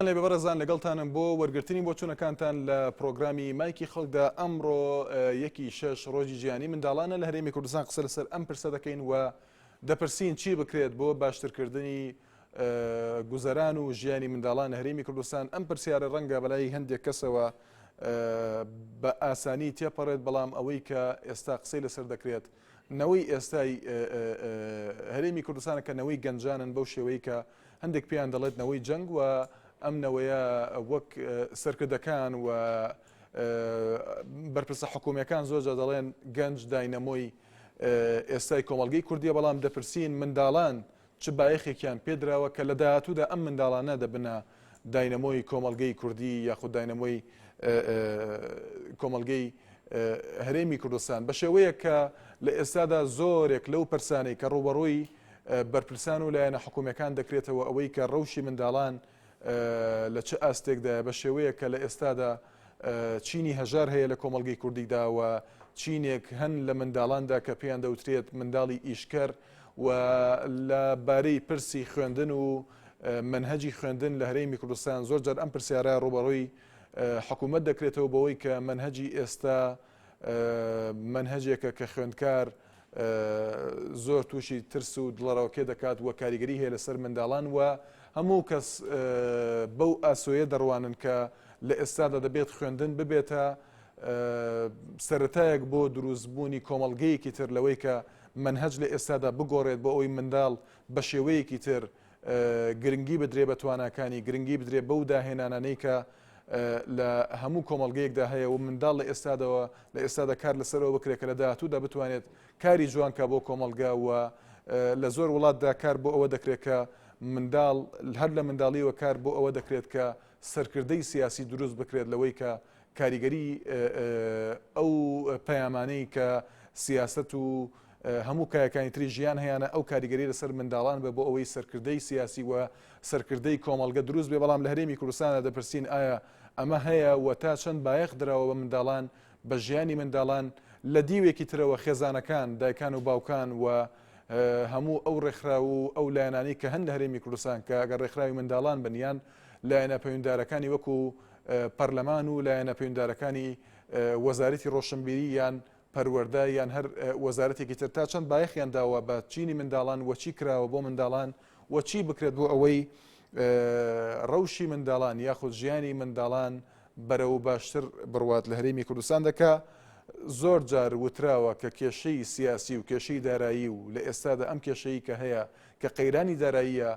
لێبێ بەڕێزان لەگەڵتانم بۆ وەرگرتنی بۆچوونەکانتان لە پرۆگرامی مایکی خەڵکدا ئەمڕۆ یەکی شەش ڕۆژی جیهانی منداڵانە لە هەرێمی کوردستان قسە لەسەر ئەم پرسە دەکەین و دەپرسین چی بکرێت بۆ باشترکردنی گوزەران و ژیانی منداڵان لە هەرێمی کوردستان ئەم پرسیارە ڕەنگە بەلای هەندێک کەسەوە بە ئاسانی تێپەڕێت بەڵام ئەوەی کە ئێستا قسەی لەسەر دەکرێت نەوەی ئێستای هەرێمی کوردستانە کە نەوەی گەنجانن بەو شێوەی کە هەندێک پێیان دەڵێت نەوەی جەنگ و ئەم نەوەیە وەک سەرکردەکان و بەرپرسە حکومیەکان زۆرجار دەڵێن گەنج داینەمۆی ئێستای کۆمەڵگەی کوردیە بەڵام دەپرسین منداڵان چ بایەخێکیان پێدراوە کە لە داهاتوودا ئەم منداڵانە دەبنە داینەمۆی کۆمەڵگەی کوردی یاخود داینەمۆی کۆمەڵگەی هەرێمی کوردستان بە شێوەیەک کە لە ئێستادا زۆرێک لەو پرسانەی کە ڕووبەڕووی بەرپرسان و لایەنە حکومیەکان دەکرێتەوە ئەوەی کە ڕەوشی منداڵان لە چ ئاستێکدایە بە شێوەیەک کە لە ئێستادا چینی هەژار هەیە لە کۆمەڵگەی کوردیدا و چینێک هەن لە منداڵاندا کە پێیان دەوترێت منداڵی ئیشکەر و لە بارەی پرسی خوێندن و مەنهەجی خوێندن لە هەرێمی کوردستان زۆر جار ئەم پرسیارە ڕووبەڕووی حکوومەت دەکرێتەوە بەوەی کە مەنهەجی ئێستا مەنهەجێکە کە خوێندکار زۆر تووشی ترس و دڵەڕاوکێ دەکات و کاریگەری هەیە لەسەر منداڵان و هەموو کەس بەو ئاسۆیە دەڕوانن کە لە ئێستادا دەبێت خوێندن ببێتە سەرەتایەک بۆ دروستبوونی کۆمەڵگەیەکی تر لەوەی کە مەنهەج لە ئێستادا بگۆڕێت بۆ ئەوەی منداڵ بە شێوەیەکی تر گرنگی بدرێ بە تواناکانی، گرنگی بدرێ بەو داهێنانانەی کە لە هەموو کۆمەڵگەیەکدا هەیە و منداڵ لە ئێستادەوە لە ئێستادا کار لەسەرەوە بکرێت کە لە داهاتوودا بتوانێت کاری جوان کا بۆ کۆمەڵگە و لە زۆر وڵاتدا کار بۆ ئەوە دەکرێت کە منداڵ هەر لە منداڵیەوە کار بۆ ئەوە دەکرێت کە سەرکردەی سیاسی دروست بکرێت لەوەی کە کاریگەری ئەو پەیامانەی کە سیاسەت و هەموو کایەکانی تری ژیان هەیانە ئەو کاریگەری لەسەر منداڵان بە بۆ ئەوەی سەرکردەی سیاسی و سەرکردەی کۆمەڵگە دروست بێ بەڵام لە هەرێمی کوردستانە دەپرسین ئایا ئەمە هەیە و تا چەند بایەخ دراوە بە منداڵان بە ژیانی منداڵان لە دیوێکی ترەوە خێزانەکان دایکان و باوکان و هەموو ئەو ڕێکخراو و ئەو لایەنانی کە هەن لە هەرێمی کوردستان کە ئەگەر ڕێکخراوی منداڵان بن یان لایەنە پەیوەندارەکانی وەکو پەرلەمان و لایەنە پەیوەندارەکانی وەزارەتی ڕۆشنبیری یان پەروەردە یان هەر وەزارەتێکی تر تا چەند بایەخیان داوە بە چینی منداڵان و چی کراوە بۆ منداڵان و چی بکرێت بۆ ئەوەی ڕەوشی منداڵان یاخود ژیانی منداڵان بەرەو باشتر بڕوات لە هەرێمی کوردستان دەکا زۆر جار وتراوە کە کێشەی سیاسی و کێشەی دارایی و لە ئێستادا ئەم کێشەی کە هەیە کە قەیرانی داراییە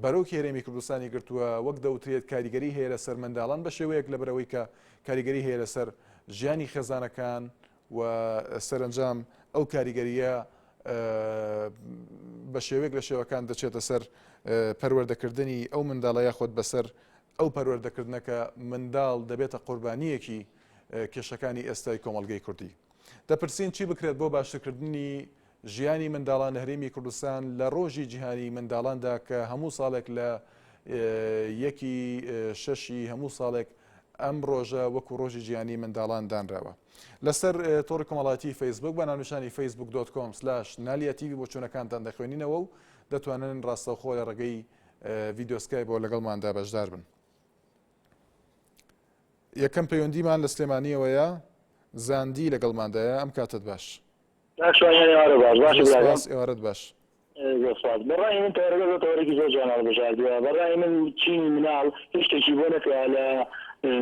بەرۆکی هەرێمی کوردستانی گرتووە وەک دەوترێت کاریگەری هەیە لەسەر منداڵان بە شێوەیەک لەبەرەوەی کە کاریگەری هەیە لەسەر ژیانی خێزانەکان و سەرەنجام ئەو کاریگەریە بە شێوەیەک لە شێوەکان دەچێتە سەر پەروەردەکردنی ئەو منداڵە یاخود بەسەر ئەو پەروەردەکردنە کە منداڵ دەبێتە قوربانیەکی کێشەکانی ئێستای کۆمەڵگەی کوردی. دەپرسین چی بکرێت بۆ باشترکردنی ژیانی منداڵان لە هەرێمی کوردستان لە ڕۆژی جیهانی منداڵاندا کە هەموو ساڵێک لە یەکی شەشی هەموو ساڵێک ئەم ڕۆژە وەکو ڕۆژی جیهانی منداڵان دانراوە. لەسەر تۆڕی کۆمەڵاتی فەیسبوک بە ناونیشانی Facebook dot com slash نالیا تیڤی بۆچوونەکانتان دەخوێنینەوە و دەتوانن ڕاستەوخۆ لە ڕێگەی ڤیدیۆ سکایپەوە لەگەڵماندا بەشدار بن. یەکەم پەیوەندیمان لە سلێمانیەوەیە زاندی لەگەڵماندایە ئەم کاتت باش. کاک شوان ئێوارە باش باشی زۆر براگەم سپاس ئێوارەت باش. زۆر سپاس بەڕای من تەوەرەکە زۆر تەوەرێکی زۆر جوان هەڵبژاردووە بەڕای من چینی مناڵ هیچ شتێکی بۆ نەکرا لە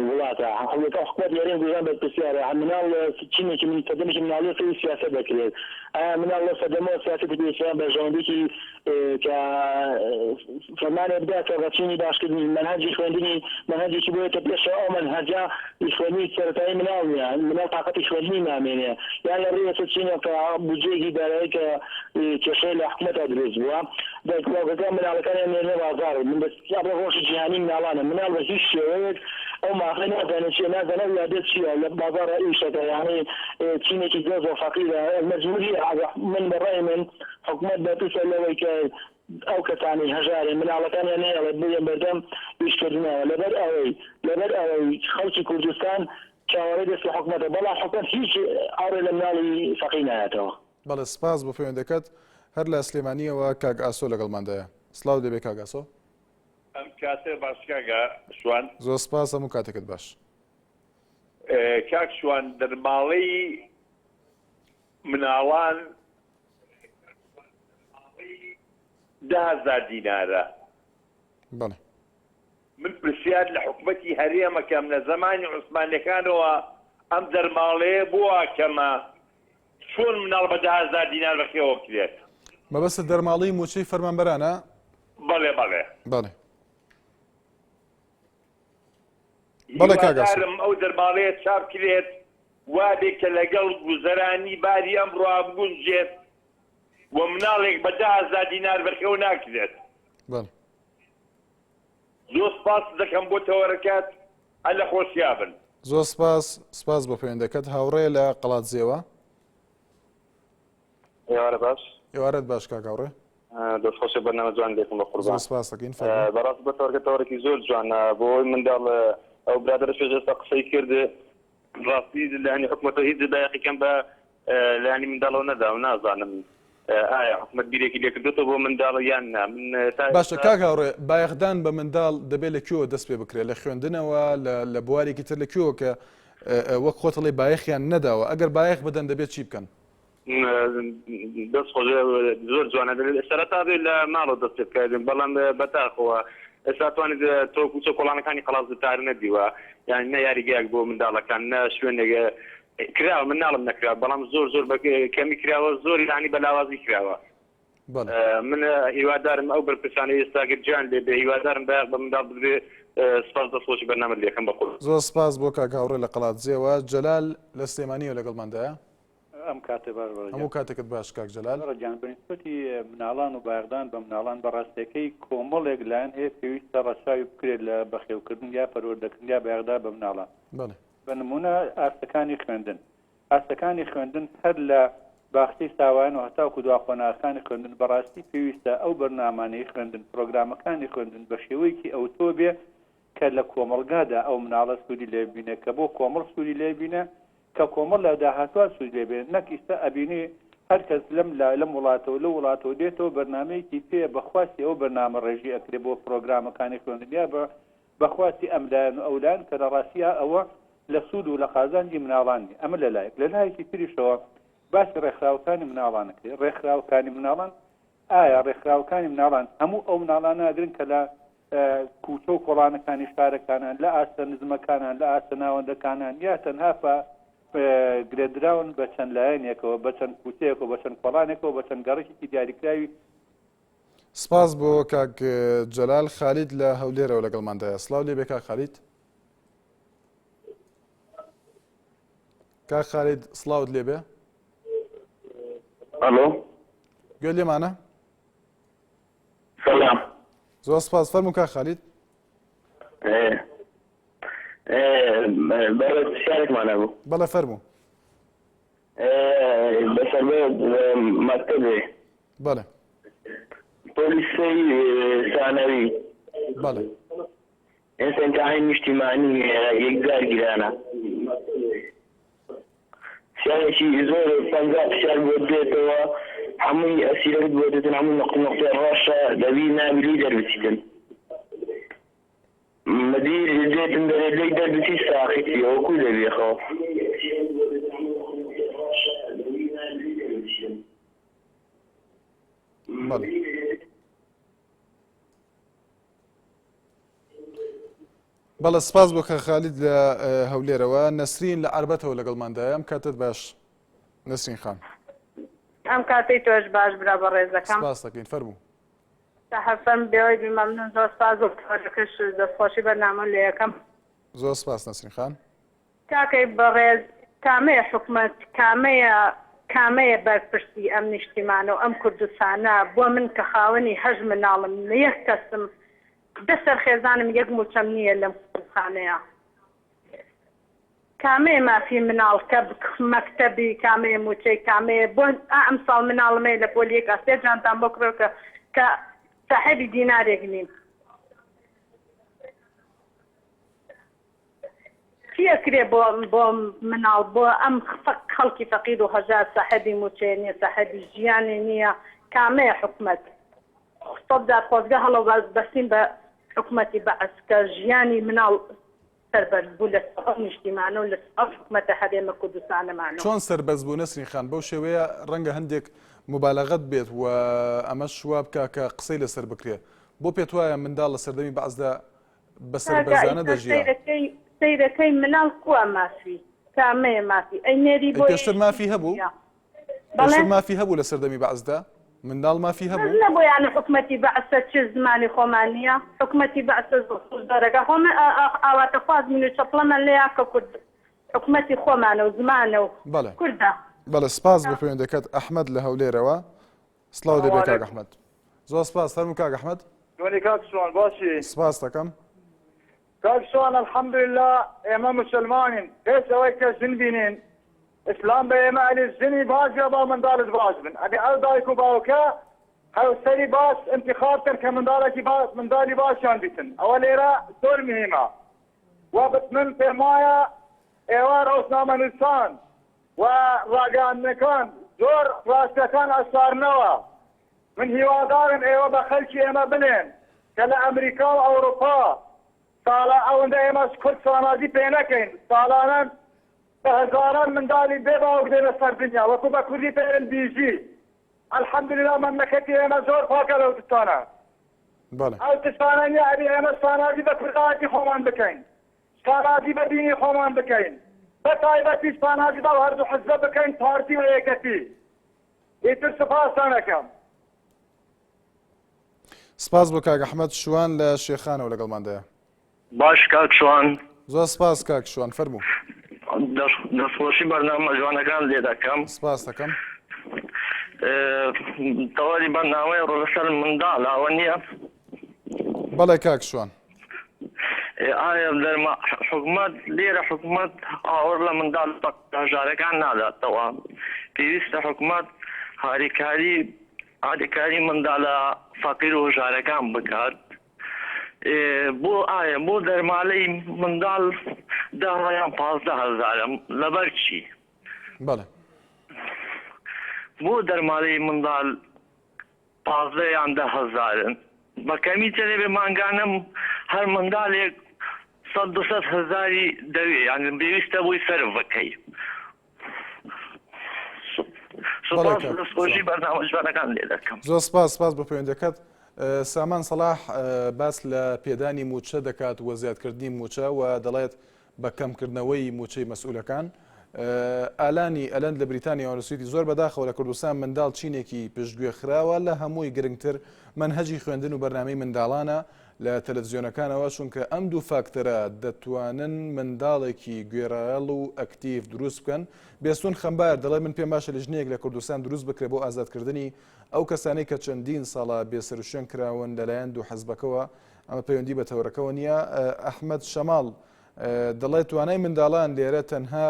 وڵاتە حکومەت حکومەت هەرێم کوردستان بەرپرسیارە مناڵ چینێکی من سەردەمێکی مناڵی فێری سیاسەت دەکرێت ئایا مناڵ لەو سەردەمەوە سیاسەتی پێویستە بەرژەوەندیکی کە فەرمانێ بدا کە ڕەچینی باشکردنی مەنهەجی خوێندنی مەنهەجێکی بۆ یەتە پێشەوە ئەو مەنهەجە ی خوێندنی سەرەتایی مناڵ نیە مناڵ تاقەتی خوێندنی نامێنێ یان لە ڕووی ئێستا چینەوە کە بودجەیەکی دارایی کە کێشەی لە حکومەتا دروست بووە دایک و باوکەکان مناڵەکانیان نێرنە بازاڕ من دەست ئەمڕۆ ڕۆژی جیهانی مناڵانە مناڵ بە هیچ شێوەیەک ئەو مافە نازانێ چیە نازانێ ئەو یادە چیە لە بازاڕا ئیشەکە یانی چینێکی زۆر زۆر فەقیرە مەجبوریە من بە ڕای من حکومەت بەرپرسە لەوەی کە ئەو کەسانەی هەژارن مناڵەکانیان نەیەڵێت بێن بەردەم ئیشکردنەوە لەبەر ئەوەی لەبەر ئەوەی خەڵکی کوردستان چاوەڕێی دەستی حکومەتە بەڵام حکومەت هیچ ئاوڕێ لە مناڵی فەقیر نایەتەوە. بەڵێ سپاس بۆ پەیوەندەکەت. هەر لە سلێمانییەوە کاک ئاسۆ لەگەڵماندایە. سڵاو لێبێ کاک ئاسۆ. کاتێ باش کاکە شوان. زۆر سپاس هەموو کاتێکت باش. کاک شوان دەرماڵەی مناڵان 10000 دینارە. بەڵێ. من پرسیار لە حکومەتی هەرێمەکەم لە زەمانی عوسمانیەکانەوە ئەم دەرماڵەیە بۆ وا کەمە چۆن مناڵ بە 10000 دینار بەخێوە بکرێت؟ مەبەستت دەرماڵەی مووچەی فەرمانبەرانە؟ بەڵێ بەڵێ. بەڵێ. بەڵێ کاک ئاسۆ. هیوادارم ئەو دەرماڵەیە چاپ کرێت وابێ کە لەگەڵ گوزەرانی باری ئەمڕۆ بگونجێت و مناڵێک بە 10000 دینار بەخێو ناکرێت. بەڵێ. زۆر سپاست دەکەم بۆ تەوەرەکەت هەر لە خۆشیا بن. زۆر سپاس سپاس بۆ پەیوەندەکەت هاوڕێ لە قەڵادزێوە. ئێوارە باش. ئێوارەت باش کاک هاوڕێ. دەست خۆشی بەرنامە جوان لێکم بە قوربان. زۆر سپاس دەکەین فەرموو. بەڕاست بە تەوەرەکە تەوەرێکی زۆر جوانە بۆ ئەوەی منداڵ ئەو برادەرەش پێش ئێستا قسەی کرد ڕاستی لایەنی حکومەتە هیچ بایەخی کەم بە لایەنی منداڵەوە نەداوە نازانم ئایا حکومەت بیرێکی لێکردۆتەوە بۆ منداڵ یان نا من تا باشە کاک هاوڕێ بایەخدان بە منداڵ دەبێت لە کوێوە دەست پێ بکرێت لە خوێندنەوە لە بوارێکی تر لە کوێوە کە وەک خۆت ئەڵێی بایەخیان نەداوە ئەگەر بایەخ بدەن دەبێت چی بکەن؟ دەست خۆش زۆر جوانە سەرەتا بێ لە ماڵەوە دەست پێ بکات بەڵام بەداخەوە ئێستا توانیت تۆ کوچە کۆڵانەکانی قەڵادزێ تار نەدیوە یان نە یاریگایەک بۆ منداڵەکان نە شوێنێک کراوە من ناڵم نەکراوە بەڵام زۆر زۆر بە کەمی کراوە زۆر یانی بە لاوازی کراوە من هیوادارم ئەو بەرپرسانەی ئێستا گەر گیان لێ بێ هیوادارم بایەخ بە منداڵ بدرێ سپاس دەست خۆشی بەرنامەت لێکەم بە قوربان. زۆر سپاس بۆ کاک هاوڕێ لە قەڵادزێوە. جەلال لە سلێمانیەوە لەگەڵماندایە. ئەم کاتە باش بەڕێز هەموو کاتێکت باش کاک جەلال. بەڕێز گیان بە نیسبەتی مناڵان و بایەخدان بە مناڵان بە ڕاستیەکەی کۆمەڵێک لایەن هەیە پێویستە ڕەچاوی بکرێت لە بەخێوکردن یا پەروەردەکردن یا بایەخدان بە مناڵان بەڵێ. بە نموونە ئاستەکانی خوێندن ئاستەکانی خوێندن هەر لە باخچەی ساوایان و هەتاوکو دوا قۆناغەکانی خوێندن بەڕاستی پێویستە ئەو بەرنامانەی خوێندن پرۆگرامەکانی خوێندن بە شێوەیەکی ئەوتۆ بێ کە لە کۆمەڵگادا ئەو مناڵە سوودی لێ ببینێ کە بۆ کۆمەڵ سوودی لێ بینێ کە کۆمەڵ لە داهاتووا سوود لێ بێ نەک ئیستا ئەبینی هەر کەس لەم لا لەم وڵاتەوە لەو وڵاتەوە دێتەوە بەرنامەیەکی پێیە بە خواستی ئەو بەرنامە ڕێژی ئەکرێ بۆ پرۆگرامەکانی خوێندن یا بە بە خواستی ئەم لایەن و ئەو لایەن کە لە ڕاستیا ئەوە لە سوود و لە قازانجی مناڵان نیە ئەمە لە لایەک لە لایەکی تریشەوە باسی ڕێکخراوەکانی مناڵان ئەکرێ ڕێکخراوەکانی مناڵان ئایا ڕێکخراوەکانی مناڵان هەموو ئەو مناڵانە ئەگرن کە لە کوچە و کۆڵانەکانی شارەکانان لە ئاستە نزمەکانان لە ئاستە ناوەندەکانان یا تەنها پا گرێدراون بە چەند لایەنێکەوە بە چەند کوچەیەکەوە بە چەند کۆڵانێکەوە بە چەند گەڕەکێکی دیاریکراوی سپاس بۆ کاک جەلال خالید لە هەولێرەوە لەگەڵماندایە سڵاو لێبێ کاک خالید کاک خالید سڵاوت لێبێ ئەلۆ گوێ لێمانە سلام زۆر سپاس فەرموو کاک خالید بەڕێز پرسیارێکمان هەبوو بەڵێ فەرموو بەسەر مەکتەبێ بەڵێ پۆلیسەی سانەوی بەڵێ ئێستا ئیمتیحانی نیشتیمانی یەکجار گرانە پرسیارێکی زۆر 50 پرسیار بۆ دێتەوە هەمووی ئەسیرەکت بۆ دێتن هەموو نقطە نقطەی ڕەشە دەبی نابی لێی دەربچیتن مدیر دێتن دەرێ لێی دەربچی ساقیتی ئەوە کو دەبی خۆ بەڵێ بەڵێ سپاس بۆ کاک خالید لە هەولێرەوە نەسرین لە عەربەتەوە لەگەڵماندایە ئەم کاتت باش نەسرین خان ئەم کاتەی تۆش باش برا بەڕێزەکەم سپاس دەکەین فەرموو تەحەفەم بێوەی بی مەمنون زۆر سپاس بۆ تۆرەکەش دەستخۆشی بەرنامە لێ یەکەم زۆر سپاس نەسرین خان کاکەی بەڕێز کامەیە حکومەت کامەیە کامەیە بەرپرسی ئەم نیشتیمانە و ئەم کوردستانە بۆ من کە خاوەنی هەشت مناڵم یەک کەسم دە سەر خێزانم یەک موچەم نییە لەم کوردستانەیا کامەیە مافی مناڵ کە مەکتەبی کامەیە موچەی کامەیە بۆ ئا ئەمساڵ مناڵم هەیە لە پۆلی یەک سێ جانتام بۆ کڕێ کە کە ساحێبی دینارێک نیم. چی ئەکرێ بۆ بۆ مناڵ بۆ ئەم خەڵکی فەقیر و هەژار ساحێبی موچەیە نیە ساحێبی ژیانێ نیە کامەیە حکومەت سەد جار خۆزگە هەڵەو بەسین بە. حکومەتی بەعس کە ژیانی مناڵ سەربەرز بوو لەسەر ئەو نیشتیمانە و لەسەر ئەو حکومەتە هەرێمە کوردستانەمان و. چۆن سەربەرز بوو نەسرین خان؟ بەو شێوەیە ڕەنگە هەندێک موبالەغەت بێت و ئەمەش وا بکا کە قسەی لەسەر بکرێ. بۆ پێتوایە منداڵ لە سەردەمی بەعسدا بە کاکە سەربەرزانە ئیتر دەژیا؟ سەیرەکەی سەیرەکەی مناڵ کوا مافی؟ کامەیە مافی؟ ئەی نێری ئەی بۆ پێشتر مافی هەبوو؟ نییە. بەڵێ؟ پێشتر مافی هەبوو لە سەردەمی بەعسدا؟ منداڵ مافی بەس هەبوو؟ نەبوو یانی حکومەتی بەعسە چ زمانی خۆمان نییە؟ حکومەتی بەعسە زۆر زۆرەکە خۆ من ئاواتەخوازمن و چەپڵەمان لێیا کە کورد حکومەتی خۆمانە و زمانە و بەڵێ کوردە. بەڵێ سپاس بۆ پەیوەندەکەت ئەحمەد لە هەولێرەوە. سڵاو سلام دەبێ کاک علیکم. ئەحمەد. زۆر سپاس فەرموو کاک ئەحمەد. چۆنی کاک شوان باشی؟ سپاست دەکەم. کاک شوان الحمدللە ئێمە موسلمانین پێش ئەوەی کە ژن بینین ئیسلام بە ئێمە ئەلی ژنی باش بێ با منداڵت باش بن ئەبێ ئەو دایک و باوکە هاوسەری باش انتخاب کەن کە منداڵێکی با منداڵی باشیان بیتن ئەوە لێرە زۆر مهمە و من پێم وایە ئێوە ڕۆژنامەنووسان و ڕاگەیاندنەکان زۆر ڕاستیەکان ئەشارنەوە من هیوادارم ئێوە بە خەلکی ئێمە بلێن کە لە ئەمریکا و ئەوروپا ساڵە ئەوەندە ئێمەش کورد شانازی پێ نەکەین ساڵانە بە هەزاران مندالی بێ باوک دێنە سەر دنیا وەکو بە کوردی پێ بیژی الحمدللە مەملەکەتی ئێمە زۆر پاکە لەو تشتانە بەڵێ. ئەو تشتانە نیە ئەبێ ئێمە شانازی بە کوردایەتی خۆمان بکەین شانازی بە دینی خۆمان بکەین بە تایبەتی شانازی بەو هەردوو حزبە بکەین پارتی و یەکەتی ئیتر سوپاستان ئەکەم. سپاس بۆ کاک ئەحمەد شوان لە شێخانەوە لەگەڵماندایە. باش کاک شوان. زۆر سپاس کاک شوان فەرموو. دەستخۆشی بەرنامە جوانەکان لێ دەکەم. سپاس دەکەم. تەوەری بەرنامەی ڕۆ لەسەر منداڵە ئەوە نییە؟ بەڵێ کاک شوان. ئایا دەرما حکومەت لێرە حکومەت ئاوڕ لە منداڵ هەژارەکان ناداتەوە پێویستە حکومەت هاریکاری هاریکاری منداڵە فەقیر و هەژارەکان بکات بۆ ئایا بۆ دەرمالەی منداڵ دە یان 15 هەزارە لەبەر چی؟ بەڵێ. بۆ دەرمالەی منداڵ 15 یان دە هەزارن بە کەمی چەنێ بێ مانگانە هەر منداڵێک سەد 200 هەزاری دەوێ یان پێویستە بۆی سەرف بکەی. بەڵێ سوپاس کاک دەستخۆشی شوان. بەرنامە جوانەکان لێ دەکەم. زۆر سپاس سپاس بۆ پەیوەندیەکەت. سامان سەڵاح باس لە پێدانی مووچە دەکات و زیادکردنی مووچە و دەڵێت بە کەمکردنەوەی مووچەی مەسئولەکان. ئالانی ئەلەند لە بریتانیاوە نووسیویەتی زۆر بەداخەوە لە کوردستان منداڵ چینێکی پشتگوێ خراوە لە هەمووی گرنگتر مەنهەجی خوێندن و بەرنامەی منداڵانە لە تەلەفزیۆنەکانەوە چونکە ئەم دوو فاکتەرە دەتوانن منداڵێکی گوێڕایەڵ و ئەکتیڤ دروست بکەن. بێستون خەمبار دەڵێت من پێم باشە لیژنەیەک لە کوردستان دروست بکرێت بۆ ئازادکردنی ئەو کەسانەی کە چەندین ساڵە بێسەروشوێن کراون لەلایەن دوو حزبەکەوە ئەمە پەیوەندی بە تەوەرەکەوە نییە. ئەحمەد شەماڵ دەڵێت توانای منداڵان لێرە تەنها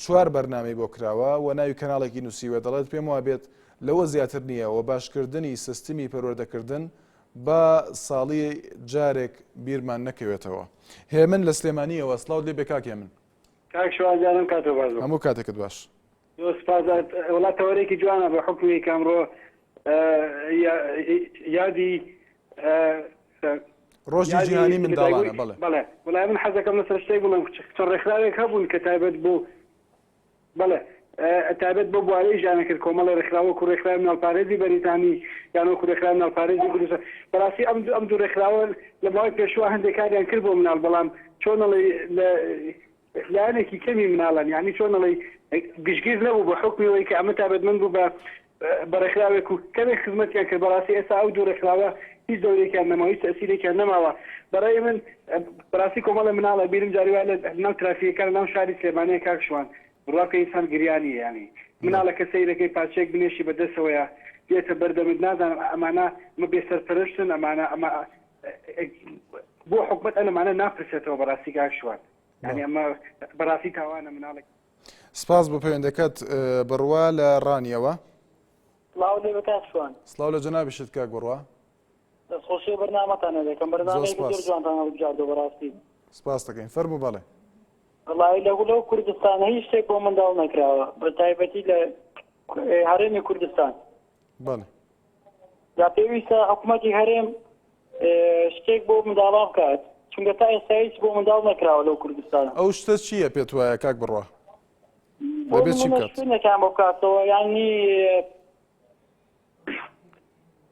چوار بەرنامەی بۆ کراوە و ناوی کەناڵێکی نووسیوە دەڵێت پێم وابێت لەوە زیاتر نییە و باشکردنی سیستمی پەروەردەکردن با ساڵی جارێک بیرمان نەکەوێتەوە. هێمن لە سلێمانییەوە سڵاوت لێ بێ کاک هێمن. کاک شوان گیان ئەم کاتەو باش بۆ. هەموو کاتێکت باش. زۆر سپاس وەڵا تەوەرێکی جوانە بە حوکمی کە ئەمڕۆ یادی ڕۆژی جیهانی منداڵانە بەڵێ. بەڵێ وەڵای من حەزەکەم لەسەر شتێک بڵێم چەند ڕێکخراوێک هەبوون کە تایبەت بۆ بەڵێ تایبەت بەو بوارەی ژیانە کرد کۆمەڵی ڕێکخراو وەکو ڕێکخراوی مناڵپارێزی بەریتانی یان وەکو ڕێکخراوی مناڵپارێزی کوردستان بەڕاستی ئەم ئەم دوو ڕێکخراوە لە ماوەی پێشووە هەندێک کاریان کرد بۆ مناڵ بەڵام چۆن ئەڵێی لە لایەنێکی کەمی مناڵان یانی چۆن ئەڵێی گشتگیر نەبوو بە حوکمی ئەوەی کە ئەمە تایبەتمەند بوو بە بە ڕێکخراوێک و کەمێک خزمەتیان کرد بەڕاستی ئێستا ئەو دوو ڕێکخراوە هیچ دەورێکیان نەماوە هیچ تەئسیرێکیان نەماوە بەڕای من بەڕاستی کۆمەڵێ مناڵ ئەبینم جاری وایە لە ناو ترافیکەکان لە ناو شاری سلێمانیە کاک شوان بڕوا بکە ئینسان گریانیە یانی مناڵەکە سەیرەکەی پارچەیەک بنێشتی بە دەسەوەیە دێتە بەردەمت نازانم ئەمانە ئەمە بێسەرپەرشتن ئەمانە ئەمە بۆ حکومەت ئەلەمانە ناپرسێتەوە بەڕاستی کاک شوان یانی ئەمە بەڕاستی تاوانە مناڵێک سپاس بۆ پەیوەندەکەت بڕوا لە ڕانیەوە. سڵاو لێ بێ کاک شوان. سڵاو لە جەنابیشت کاک بڕوا. دەستخۆشی و بەرنامەتان لێ دەکەم زۆر بەرنامەیەکی سپاس. زۆر جوانتان هەڵبژاردووە بەڕاستی. سپاس دەکەین فەرموو بەڵێ. وەڵایی لە لەو کوردستانە هیچ شتێک بۆ منداڵ نەکراوە بە تایبەتی لە هەرێمی کوردستان. بەڵێ. جا پێویستە حکوومەتی هەرێم. شتێک بۆ منداڵان بکات چونکە تا ئێستا هیچ بۆ منداڵ نەکراوە لەو کوردستانە. ئەو شتە چییە پێت وایە کاک بڕوا؟ بۆ دەبێت چی نمونە بکات؟ شوێنێکیان بۆ بکاتەوە یانی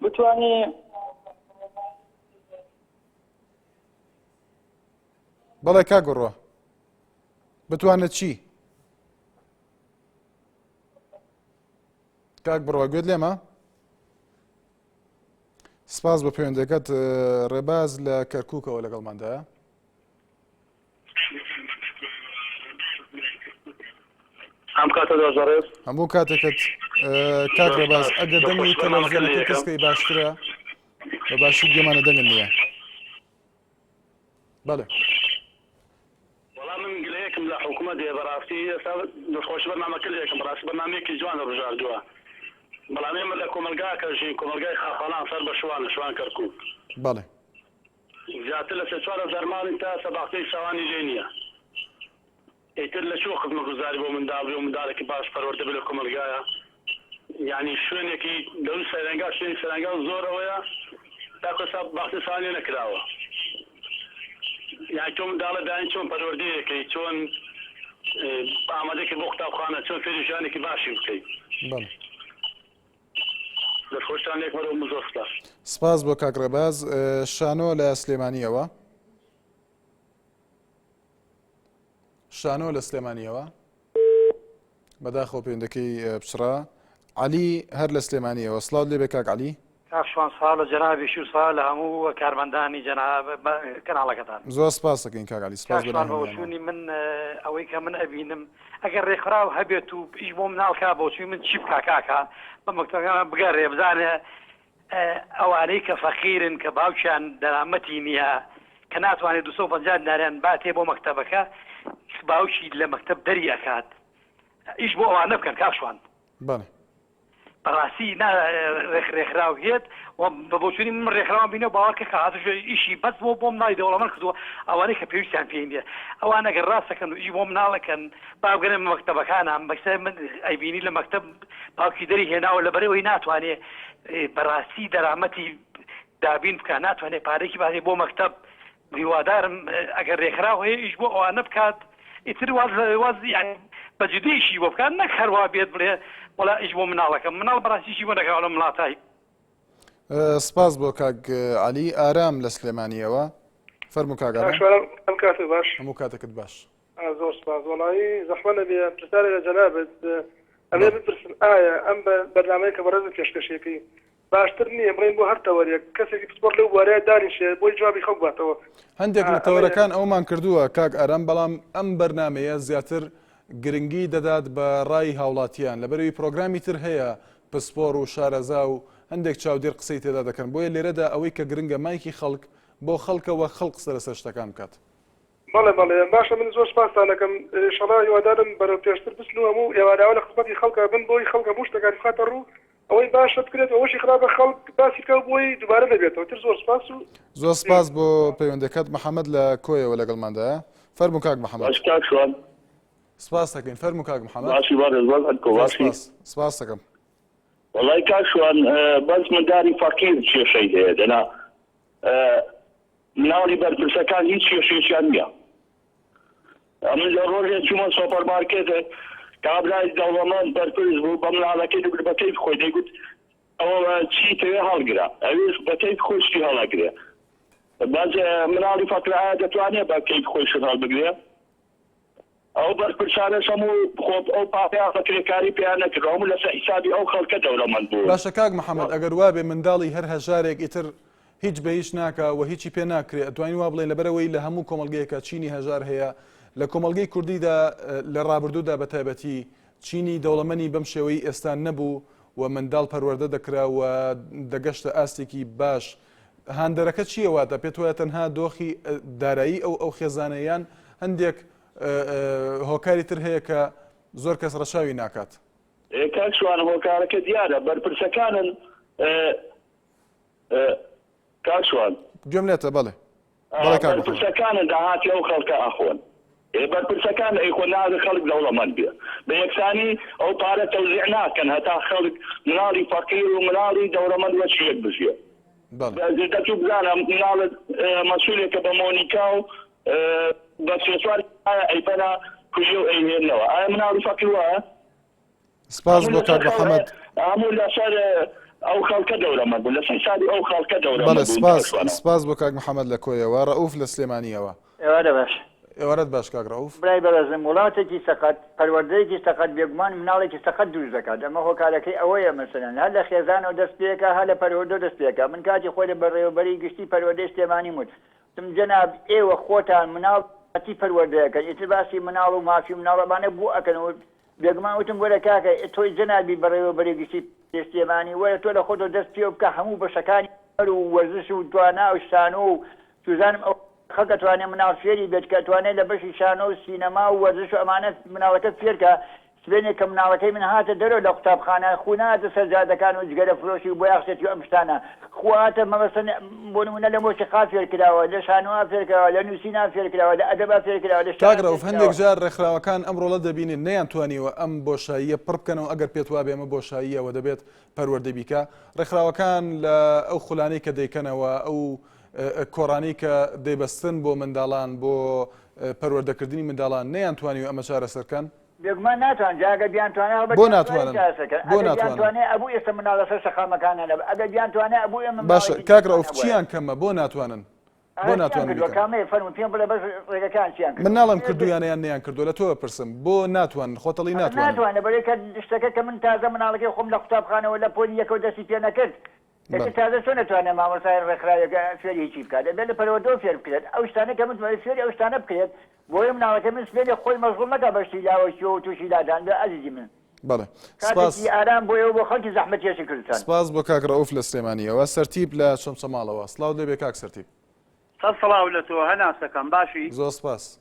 بتوانێ بەڵێ کاک بڕوا بتوانێت چی؟ کاک بڕوا گوێت لێمە؟ سپاس بۆ پەیوەندەکەت ڕێباز لە کەرکووکەوە لەگەڵماندایە. ئەم کاتە داش بەڕێز. هەموو کاتێکت کاک ڕێباز ئەگەر دەنگی تەلەڤیزیۆنەکە کەسکەی باشترە بە باشی گوێمانە دەنگت نییە. بەڵێ. وەڵا من گلەیەکم لە حکومەت هەیە بەڕاستی ئێستا دەستخۆشی بەرنامەکە لێکم بەڕاستی بەرنامەیەکی جوان هەڵبژاردووە بەڵام ئێمە لە کۆمەڵگاکە ژین کۆمەڵگای خاخاڵان سەر بە شوانە شوان کەرکوک. بەڵێ. زیاتر لە سێ 4000 ماڵین تا ئێستا باخچەی ساوانی لێ نییە ئیتر لە کوێ خزمەتگوزاری بۆ منداڵ بێ و منداڵێکی باش پەروەردە بێ لە کۆمەڵگایە یانی شوێنێکی دەوری سەیرانگا شوێنی سەیرانگا زۆر ئەوەیە تاکو ئێستا باخچەی ساوان لێ نەکراوە یانی تۆ منداڵە دانی چۆن پەروەردەیەکەی چۆن ئامادەکەی بۆ قوتابخانە چۆن فێری ژیانێکی باشی بکەی. بەڵێ. دەستخۆشتان لێک بەرەو زۆر سپاس. سپاس بۆ کاک ڕێباز. شانۆ لە سلێمانیەوە. شانۆ لە سلێمانیەوە. بەداخەوە پەیوەندەکەی پچڕا. عەلی هەر لە سلێمانیەوە. سڵاوت لێبێ کاک عەلی. کاک شوان سڵاو لە جەنابیشی و سڵاو لە هەموو کارمەندانی جەناب کەناڵەکەتان. زۆر سپاس دەکەین کاک عەلی سپاس کاک شوان بە بۆچوونی من ئەوەی کە من ئەبینم ئەگەر ڕێکخراو هەبێت و ئیش بۆ مناڵ کا بۆچووی من چی بکا کاکە بە مەکتەبەکان بگەڕێ بزانێ ئەوانەی کە فەقیرن کە باوکیان دەرامەتی نییە کە ناتوانێت 250 دیناریان باتێ بۆ مەکتەبەکە باوکی لە مەکتەب دەری ئەکات ئیش بۆ ئەوانە بکەن کاک شوان. بەڵێ. بەڕاستی نا ڕێکخراو هێت و بە بۆچوونی من ڕێکخراوم بینەوە باوەڕ کە کە هاتووش ئیشی بەس بۆ بۆ مناڵی دەوڵەمەند کردووە ئەوانەی کە پێویستیان پێی نییە ئەوان ئەگەر ڕاست دەکەن و ئیش بۆ مناڵەکەن با بگەنە مەکتەبەکانە مەکسە من ئەیبینی لە مەکتەب باوکی دەری هێناوە لەبەرئەوەی ناتوانێ بەڕاستی دەرامەتی دابین بکا ناتوانێ پارەیەکی باتێ بۆ مەکتەب هیوادارم ئەگەر رێکخراو هەیە ئیش بۆ ئەوانە بکات ئیتر واز واز یانی بە جدی ئیشی بۆ بکات نەک هەر وا بێت بڵێ وەڵا ئیش بۆ مناڵەکەم مناڵ بەڕاستی ئیشی بۆ نەکراوە لەم وڵاتای. سپاس بۆ کاک عەلی ئارام لە سلێمانیەوە فەرموو کاک ئارام. کاک شوان ئەم کاتت باش. هەموو کاتێکت باش. زۆر سپاس وەڵایی زەحمەت نەبێ پرسیارێک لە جەنابت ئەمەوێ بپرسم ئایا ئەم بەرنامەیە کە بەڕێزت پێشکەشیەکەی باشتر نییە بڵێین بۆ هەر تەوەرێک کەسێکی پسپۆڕ لەو بوارەیە دانیشێ بۆی جوابی خەڵک باتەوە هەندێک لە تەوەرەکان ئەومان کردووە کاک ئارام بەڵام ئەم بەرنامەیە زیاتر گرنگی دەدات بە ڕای هاوڵاتیان لەبەرئەوەی پرۆگرامی تر هەیە پسپۆڕ و شارەزا و هەندێک چاودێر قسەی تێدا دەکەن بۆیە لێرەدا ئەوەی کە گرنگە مایکی خەڵک بۆ خەڵکە وە خەڵک قسە لەسەر شتەکان بکات. بەڵێ بەڵێ باشە من زۆر سوپاستان ئەکەم ئیشەڵا هیوادارم بەرەو پێشتر بچن و هەموو ئێوارەوە لە خزمەتی خەڵکا بن بۆی خەڵک هەموو شتەکانی بخاتە ڕوو ئەوەی باشە بکرێت و ئەوەشی خراپە خەڵک باسی بکا و بۆی دووبارە نەبێتەوە تر زۆر سوپاس و زۆر سپاس بۆ پەیوەندەکەت محەمەد لە کۆیەوە لەگەڵماندایە فەرموو کاک محەمەد. باش کاک شوان. سپاس دەکەین فەرموو کاک محەمەد. باشی بەڕێز وەزعت کۆ زۆر باشی؟ سپاس سپاس دەکەم. وەڵای کاک شوان بەس منداری فەقیر کێشەی هەیە دەنا مناڵی بەرپرسەکان هیچ کێشەیەکیان نییە. ئەمن لە ڕۆژێ چوومە سۆپەر مارکێتێک کابرای دەوڵەمەند بەرپرس بوو بە مناڵەکەی دەگوت بە کەیف خۆی دەیگوت ئەوە چی تەوێ هەڵگرە ئەویش بە کەیف خۆی شتی هەڵەگرێ بەس مناڵی فەقیر ئایا دەتوانێ بە کەیف خۆی شت هەڵبگرێ؟ ئەو بەرپرسانەش هەموو خۆ ئەو پارەیان بە کرێکاری پێیان نەکردوە هەموو لەسەر حیسابی ئەو خەڵکە دەولەمەند بوون. باشە کاک محمد ئەگەر وابێ منداڵی هەر هەژارێک ئیتر هیچ بە هیچ ناکا و هیچی پێ ناکرێ ئەتوانین وا بڵێین لەبەرئەوەی لە هەموو کۆمەڵگەیەکا چینی هەژار هەیە لە کۆمەڵگەی کوردیدا لە ڕابردوودا بە تایبەتی چینی دەوڵەمەنی بەم شێوەی ئێستا نەبوو و منداڵ پەروەردە دەکرا و دەگەشتە ئاستێکی باش هاندەرەکە چییە واتە پێت وایە تەنها دۆخی دارایی ئەو ئەو خێزانە یان هەندێک هۆکاری تر هەیە کە زۆر کەس ڕەچاوی ناکات؟ کاک شوان هۆکارەکە دیارە بەرپرسەکانن کاک شوان. گوێم لێتە بەڵێ. بەڵێ کاک محەمەد. بەرپرسەکانن داهاتی ئەو خەڵکە ئەخۆن. ئێ بەرپرسەکان ئەیخۆن نابێ خەڵک دەوڵەمەند بێ بە یەکسانی ئەو پارە تەوزیع ناکەن هەتا خەڵک مناڵی فەقیر و مناڵی دەوڵەمەند وەک یەک بژیێ. دەچوو بزانە مناڵت مەسولێکە بە مۆنیکا و بە سێ چوار ئایا ئەیبەنە کولیە و ئەیهێننەوە ئایا مناڵی فەقیر وایە؟ سپاس بۆ کاک محەمەد. هەموو لەسەر ئەو خەڵکە دەورەمەند بوون لەسەر حسابی ئەو خەڵکە دەورەمەند بەڵێ سپاس سپاس بۆ کاک محەمەد لە کۆیەوە ڕەئوف لە سلێمانییەوە. ئێوارە باش. ئێوارەت باش کاک ڕەئوف. برای بەڕێزم وڵاتێکی سەقەت پەروەردەیەکی سەقەت بێگومان مناڵێکی سەقەت دروست دەکات ئەمە هۆکارەکەی ئەوەیە مەسەلەن هەر لە خێزانەوە دەست پێکا هەر لە پەروەردەوە دەست پێکا من کاتی خۆی لە بەڕێوەبەری گشتی پەروەردەی سلێمانیم وت وتم جەناب ئێوە خۆتان مناڵ چی پەروەردە ئەکەن ئیتر باسی مناڵ و مافی مناڵ ئەمانە بۆ ئەکەن و بێگومان وتم وەرە کاکە تۆی جەنابی بەڕێوەبەری گشتی سلێمانی وەرە تۆ لە خۆتەوە دەست پێوە بکە هەموو بەشەکانی هونەر و وەرزش و توانا و شانۆ و چوزانم ئەو خەڵک ئەتوانێ مناڵ فێری بێت کە ئەتوانێ لە بەشی شانۆ و سینەما و وەرزش و ئەمانە مناڵەکە فێرکا سبەینێ کە مناڵەکەی من هاتە دەرەوە لە قوتابخانە خو نەهاتە سەر جادەکان و جگەرە فرۆشی و بۆیاخچێتی و ئەم شتانە خو هاتە مەبەستە بۆ نمونە لە مۆسیقا فێر کراوە لە شانۆا فێر کراوە لە نووسینا فێر کراوە لە ئەدەبا فێر کراوە لە کاک شیعرا فێر رەئوف هەندێک کراوە. جار رێکخراوەکان ئەم رۆڵە دەبینن نەیانتوانیوە ئەم بۆشاییە پڕ بکەنەوە ئەگەر پێت وابێ ئەمە بۆشاییە و دەبێت پەروەردە بیکا رێکخراوەکان لە ئەو خولانەی کە دەیکەنەوە ئەو کۆڕانەی کە دەیبەستن بۆ منداڵان بۆ پەروەردەکردنی منداڵان نەیانتوانیوە ئەمە چارەسەر کەن؟ بێگومان ناتوان جا ئەگەر بیانتوانایە هەڵبەت بۆ بیانتوانی ناتوانن؟ چارەسەر کەن بۆ ئەگەر ناتوانن؟ بیانتوانایە ئەبوو ئێستا منداڵ لەسەر شەقامەکانە نەبا ئەگەر بیانتوانایە ئەبوو ئێمە باشە مناڵێکی کاک دیکەمان ڕەئوف هەبوایە. چیان کەمە بۆ ناتوانن؟ بۆ ئەها چیان ناتوانن کردووە بیکەن؟ کامەیە فەرموو پێم بڵێ بەس ڕێگەکان چیان من کردووە ناڵێم کردوویانە یان نەیان کردووە لە تۆ ئەپرسم بۆ ناتوانن خۆت ئەڵێی ئەخ ناتوانن. ناتوانن لەبەرئەوەی کە شتەکە کە من تازە مناڵەکەی خۆم لە قوتابخانەوە لە پۆلی یەکەوە دەستی پێ نەکرد ئیتر بەڵێ. تازە چۆن ئەتوانێت مامۆستای ڕێکخراوێک فێری هیچی بکات ئەبێت لە پەروەردەوە فێر بکرێت ئەو شتانەی کە من ئەمەوێت فێری ئەو شتانە بکرێت بۆیە مناڵەکەی من سبەینێ خۆی مەشغوڵ نەکات بە شتی لاوەکیەوە و تووشی لادان بێت ئەزیزی من بەڵێ سپاس. کاتێکی ئارام بۆ ئێوە بۆ خەڵکی زەحمەتکێشی کوردستان. سپاس بۆ کاک ڕەئوف لە سلێمانییەوە. سەرتیپ لە چەمچەماڵەوە. سڵاوت لێ بێ کاک سەرتیپ. سەد سڵاو لە تۆ هەناسەکەم باشی؟ زۆر سپاس.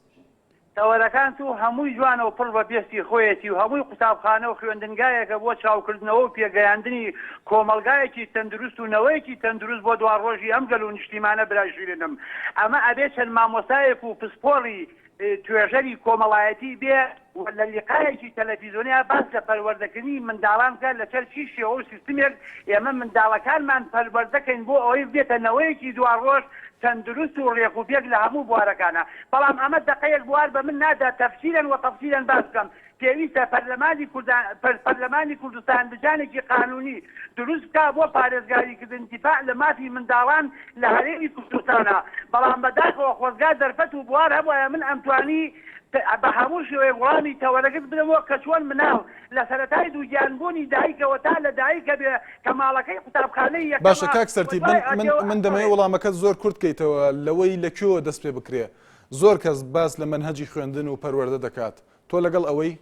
تەوەرەکان تو هەمووی جوانە و پڕ بە پێستی خۆیەتی و هەمووی قوتابخانە و خوێندنگایەکە بۆ چاوکردنەوە و پێگەیاندنی کۆمەڵگایەکی تەندروست و نەوەیەکی تەندروست بۆ دواڕۆژی ئەم گەل و نیشتیمانە برای شیرینم ئەمە ئەبێ چەند مامۆستایەک و پسپۆڕی توێژەری کۆمەڵایەتی بێ و لە لیقایەکی تەلەفیزۆنیا باس لە پەروەردەکردنی منداڵان بکات لەسەر چی شێوە و سیستمێک ئێمە منداڵەکانمان پەروەردەکەین بۆ ئەوەی ببێتە نەوەیەکی دواڕۆژ تەندروست و ڕێک و پێک لە هەموو بوارەکانا بەڵام ئەمە دەقەیەک بوار بە من نادا تەفسیلەن و تەفسیلەن باس بکەم پێویستە پەرلەمانی کوردان پەرلەمانی کوردستان لجانێکی قانونی دروست بکا بۆ پارێزگاری کردن دیفاع لە مافی منداڵان لە هەرێمی کوردستانا بەڵام بەداخەوە خۆزگا دەرفەت و بوار هەبوایە من ئەمتوانی بە هەموو شێوەیەک وڵامی تەوەرەکت بدەمەوە کە چۆن مناڵ لە سەرەتای دووگیان بوونی دایکەوە تا لە دایکە بێ کە ماڵەکەی قوتابخانەی یەکەمە باشە کاک و سەرتیپ من دوای من ئەتێ و من دەمەوێ بەڵێ. وەڵامەکەت زۆر کورت کەیتەوە لەوەی لە کوێوە دەست پێ بکرێ زۆر کەس باس لە مەنهەجی خوێندن و پەروەردە دەکات تۆ لەگەڵ ئەوەی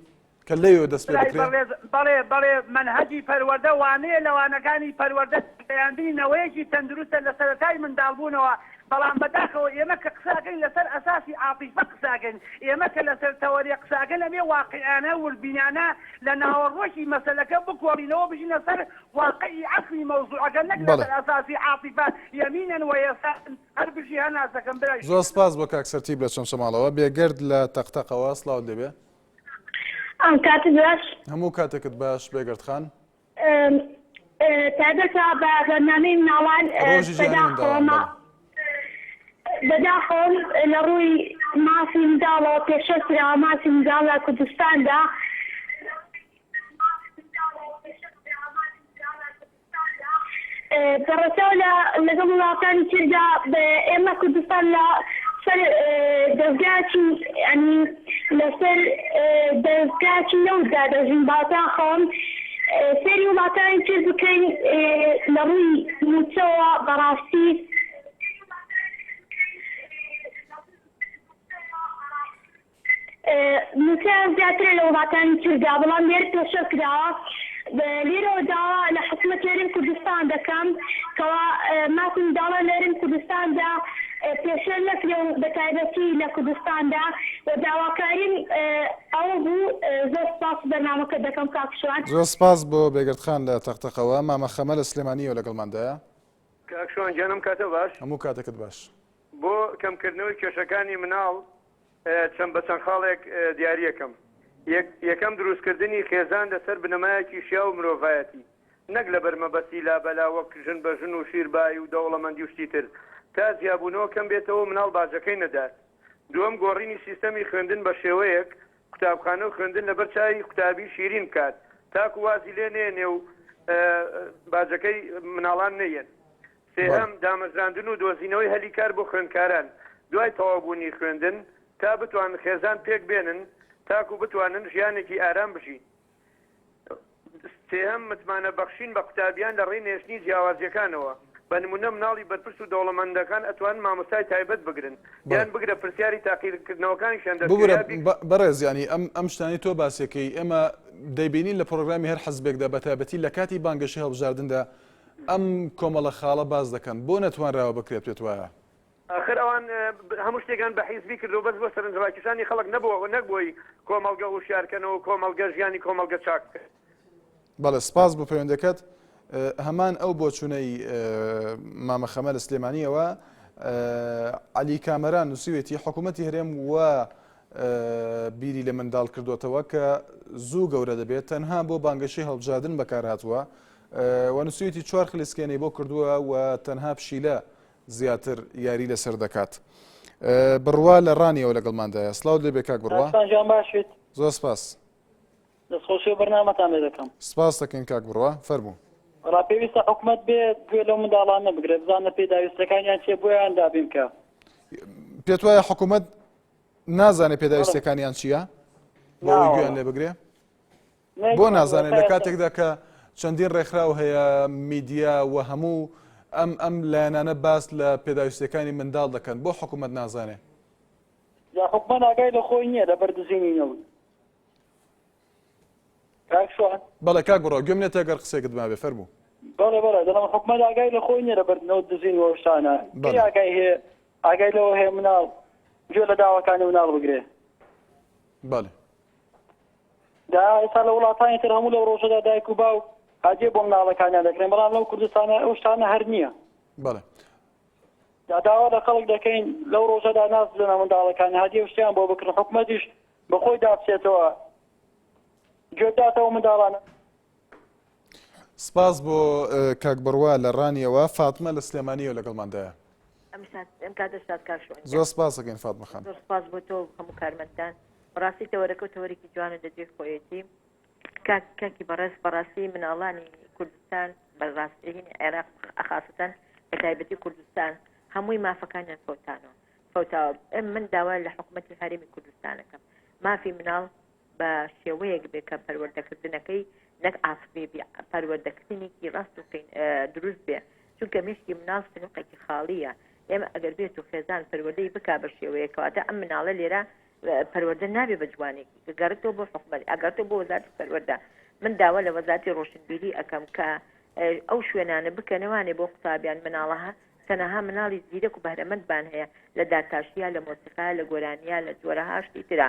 کە لەوێوە دەست پێ برای بکرێ؟ بەڕێز بەڵێ بەڵێ مەنهەجی پەروەردە وانەیە لە وانەکانی پەروەردە گەیاندنی نەوەیەکی تەندروستە لە سەرەتای منداڵبوونەوە بەڵام بەداخەوە ئێمە کە قسە ئەکەین لەسەر ئەساسی عاتیفە قسە ئەکەین ئێمە کە لەسەر تەوەرێ قسە ئەکەین ئەبێ واقیعانە وردبینانە لە ناوەڕۆکی مەسەلەکە بکۆڵینەوە بژینە سەر واقعی ئەسڵی مەوزوعەکە نەک بەڵێ. لەسەر ئەساسی عاتیفە یەمینەن وەیەسارن هەر بژی هەناسەکەم برای زۆر شیرینم. سپاس بۆ کاک سەرتیپ لە چەمچەماڵەوە. بێگەرد لە تەقتەقەوە سڵاوت لێبێ. ئەم کاتت باش. هەموو کاتێکت باش بێگەرد خان. تایبەتە بە بەرنامەی مناڵان ڕۆژی جیهانی منداڵان بەداخەوە بەڵێ. بەداخەوەم لە ڕووی مافی منداڵەوە پێشێل کراوە مافی منداڵ لە کوردستاندا. بە ڕەچاو لە لەگەڵ وڵاتانی تردا ئێمە کوردستان لە سەر دەزگایەکی یانی لەسەر دەزگایەکی نەوتدا دەژین بەداخەوەم سەیری وڵاتانی تر بکەین لە ڕووی مووچەوە بەڕاستی مووچەیان زیاترە لە وڵاتانی تردا، بەڵام لێرە پێشەل کراوە. لێرەوە داوا لە حکومەتی هەرێم کوردستان دەکەم کەوا مافی منداڵان لە هەرێم کوردستاندا پێشێل نەکرێ و بەتایبەتی لە کوردستاندا و داواکاریم ئەوە بوو. زۆر سوپاسی بەرنامەکەت دەکەم کاک شوان. زۆر سپاس بۆ بێگەرد خان لە تەقتەقەوە. مامە خەمە لە سلێمانییەوە لەگەڵماندایە. کاک شوان گیان ئەم کاتە باش. هەموو کاتێکت باش. بۆ کەمکردنەوەی کێشەکانی مناڵ چەند بە چەند خاڵێک دیاریەکەم. یەک، یەکەم دروستکردنی خێزان لەسەر بنەمایەکی شیاو و مرۆڤایەتی. نەک لەبەر مەبەستی لابەلا وەک ژن بە ژن و شیر بای و دەوڵەمەندی و شتی تر تا جیابوونەوە کەم بێتەوە و مناڵ باجەکەی نەدات. دووەم گۆڕینی سیستەمی خوێندن بە شێوەیەک قوتابخانە و خوێندن لەبەر چاوی قوتابی شیرین بکات تاکو وازی لێ نەیەنێ و باجەکەی مناڵان نەیەن. سێهەم، دامەزراندن و دۆزینەوەی هەلی کار بۆ خوێندکاران دوای تەواوبوونی خوێندن تا بتوانن خێزان پێک بێنن تاکو بتوانن ژیانێکی ئارام بژین. سێهەم، متمانە بەخشین بە قوتابیان لە ڕێی نێشتنی جیاوازییەکانەوە، بە نموونە مناڵی بەرپرس و دەوڵەمەندەکان ئەتوانن مامۆستای تایبەت بگرن یان بگرە پرسیاری تاقیکردنەوەکانیشیان دەستکرێ ببورە یا بیگ. بەڕێز یانی ئەم ئەم شتانەی تۆ باسیەکەی ئێمە دەیبینین لە پڕۆگرامی هەر حزبێکدا بە تایبەتی لە کاتی بانگەشەی هەڵبژاردندا ئەم کۆمەڵە خاڵە باس دەکەن بۆ نەتوانراوە بکرێت پێت وایە؟ ئاخر ئەوان هەموو شتێکیان بە حیزبی کردوە بەس بۆ سەرنجڕاکیشانی خەڵک نەبووە نەک بۆی کۆمەڵگە هوشیار کەنەوە و کۆمەڵگە ژیانی کۆمەڵگە چاک بکەن. بەڵێ سپاس بۆ پەیوەندەکەت. هەمان ئەو بۆچوونەی مامە خەمە لە سلێمانیەوە عەلی کامەران نووسیوێتی حکوومەتی هەرێم وا بیری لە منداڵ کردوێتەوە کە زوو گەورە دەبێت تەنها بۆ بانگەشەی هەڵبژاردن بەکارهاتووە و نووسیوێتی چوار خلیسکێنەی بۆ کردووە و تەنها پشیلە زیاتر یاری لەسەر دەکات. بڕوا لە ڕانیەوە لەگەڵماندایە. سڵاوت لێبێ کاک بڕوا. کاک گیان باشیت؟ زۆر سپاس. دەستخۆشی و بەرنامەتان لێ دەکەم. سپاس دەکەین کاک بڕوا. فەرموو. وەڵا پێویستە حکومەت بێ گوێ لەو منداڵانە بگرێت بزانە پێداویستەکانیان چیە بۆیان دابین بکا. پێت وایە حکومەت نازانێ پێداویستەکانیان چییە؟ بۆ ئەوەی گوێیان لێ بگرێ؟ بۆ نازانێت لە کاتێکدا کە چەندین ڕێکخراو هەیە میدیا و هەموو ئەم ئەم لایەنانە باس لە پێداویستیەکانی منداڵ دەکەن بۆ حکوومەت نازانێ یا حکومەت ئاگای لە خۆی نییە لەبەر دزینی نەوت کاک شوان بەڵێ کاک بڕۆ گوێم لێتە گەر قسێکت مابێ فەرموو بەڵێ بەڵێ دەڵێم حکومەت ئاگای لە خۆی نییە لەبەر نەوت دزین و ئەو شتانە کەی ئاگای هەیە ئاگای لەوە هەیە مناڵ گوێ لە داواکانی مناڵ بگرێ بەڵێ دا ئێستا لە وڵاتانی تر هەموو لەو ڕۆژەدا دایک و باوک هەدیە بۆ مناڵەکانیان دەکرێن بەڵام لەو کوردستانە ئەو شتانە هەر نییە. بەڵێ. دا داوا لە خەڵک دەکەین لەو ڕۆژەدا ناز بدەنە منداڵەکان هەدیە و شتیان بۆ بکڕن حکومەتیش بە خۆی دا بچێتەوە گوێ بداتەوە منداڵانە. سپاس بۆ کاک بڕوا لە ڕانیەوە فاتمە لە سلێمانیەوە لەگەڵماندایە. ئەم سات ئەم کاتە شاد کاک شوان زۆر سپاس دەکەین فاتمە خان. زۆر سپاس بۆ تۆ و هەموو کارمەندان. بەڕاستی تەوەرەکە و تەوەرێکی جوانە لە جێی خۆیەتی. کاک کاکی بەڕێز بەڕاستی مناڵانی کوردستان بەڕاستی هینی عێراق خاسەتەن بە تایبەتی کوردستان هەمووی مافەکانیان فەوتانەوە فەوتاوە ئەم من داوا لە حکوومەتی هەرێمی کوردستانەکەم مافی مناڵ بە شێوەیەک بێ کە پەروەردەکردنەکەی نەک عاتفی بێ پەروەردەکردنێکی ڕاست و دروست بێ چونکە مێشکی مناڵ سنوقێکی خاڵیە ئێمە ئەگەر بێت و خێزان پەروەردەی بک بە شێوەیە کەواتە ئەم مناڵە لێرە پەروەردە نابێ بە جوانێکی گەڕێتەوە بۆ حکومەت ئەگەرتەوە بۆ وەزارەتی پەروەردە من داوا لە وەزارەتی ڕۆشنبیری ئەەکەم کە ئەو شوێنانە بکەنەوانێ بۆ قوتابیان مناڵەها چەنەها مناڵی زیرەک و بەهرەمەندمان هەیە لە دارتاشیا لە مۆسیقا لە گۆرانیا لە جۆرەها شتی ترا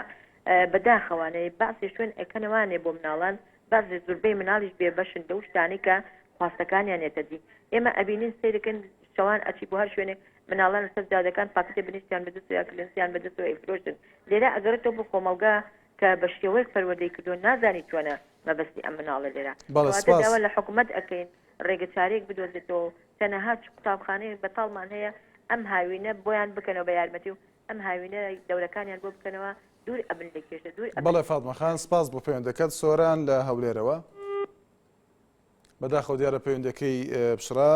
بەداخەوانێ بەعسێ شوێن ئەکەنەوانێ بۆ مناڵان بەعسێ زوربەی مناڵیش بێ بەشن لەو شتانەی کە خواستەکانیان یەتە دی ئێمە ئەبینین سەیرەکەن شەوان ئەچی بۆ هەر شوێنێک مناڵان لەسەر جادەکان پاکەتێ بنیشتیان بەدەستەوە یا کلێنسیان بەدەستەوە ئەیفرۆشن لێرە ئەگەڕێتەوە بۆ کۆمەڵگا کە بە شێوەیەک پەروەردەی کردووە نازانی چۆنە مەبەستی ئەم مناڵە لێرە بەڵێ کەواتە سپاس. داوا لە حکومەت ئەکەین ڕێگە چارەیەک بدۆزێتەوە و چەنەها چ قوتابخانەیەک بەتاڵمان هەیە ئەم هاوینە بۆیان بکەنەوە بە یارمەتی و ئەم هاوینە دەورەکانیان بۆ بکەنەوە دوور ئەبن لە کێشە دوور ئەبن. بەڵێ فاتمە خان سپاس بۆ پەیوەندەکەت سۆران لە هەولێرەوە. بەداخەوە دیارە پەیوەندەکەی پچڕا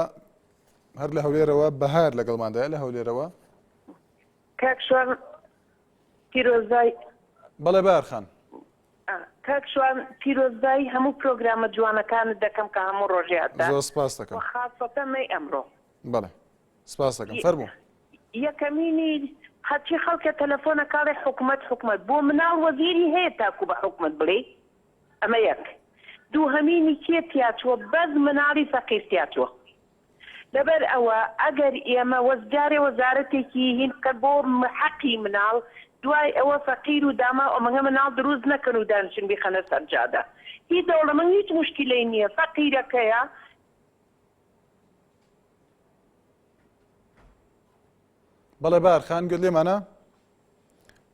هەر لە هەولێرەوە بەهار لەگەڵماندایە لە هەولێرەوە. کاک شوان پیرۆزبای. بەڵێ بەهار خان. کاک شوان پیرۆزبایی هەموو پرۆگرامە جوانەکانت دەکەم کە هەموو ڕۆژێ ئەتدا زۆر سپاست دەکەم. وە خاسەتە مەی ئەمڕۆ. بەڵێ سپاست دەکەم فەرموو. یەکەمینی هەرچی خەڵکە تەلەفۆنە کاڵێ حکومەت حکومەت بۆ مناڵ وەزیری هەیە تاکو بە حکومەت بڵێی ئەمە یەک دووهەمینی کێ تیاچووە بەس مناڵی فەقیر تیاچووە لەبەر ئەوە ئەگەر ئێمە وەز جارێ وەزارەتێکی هین بکەن بۆ حەقی مناڵ دوای ئەوە فەقیر و داماو ئەمەنگە مناڵ دروست نەکەن و دانیشن بیخەنە سەر جادە هی دەوڵەمەند هیچ موشکیلەی نیە فەقیرەکەیە بەڵێ بار خان گوێت لێمانە؟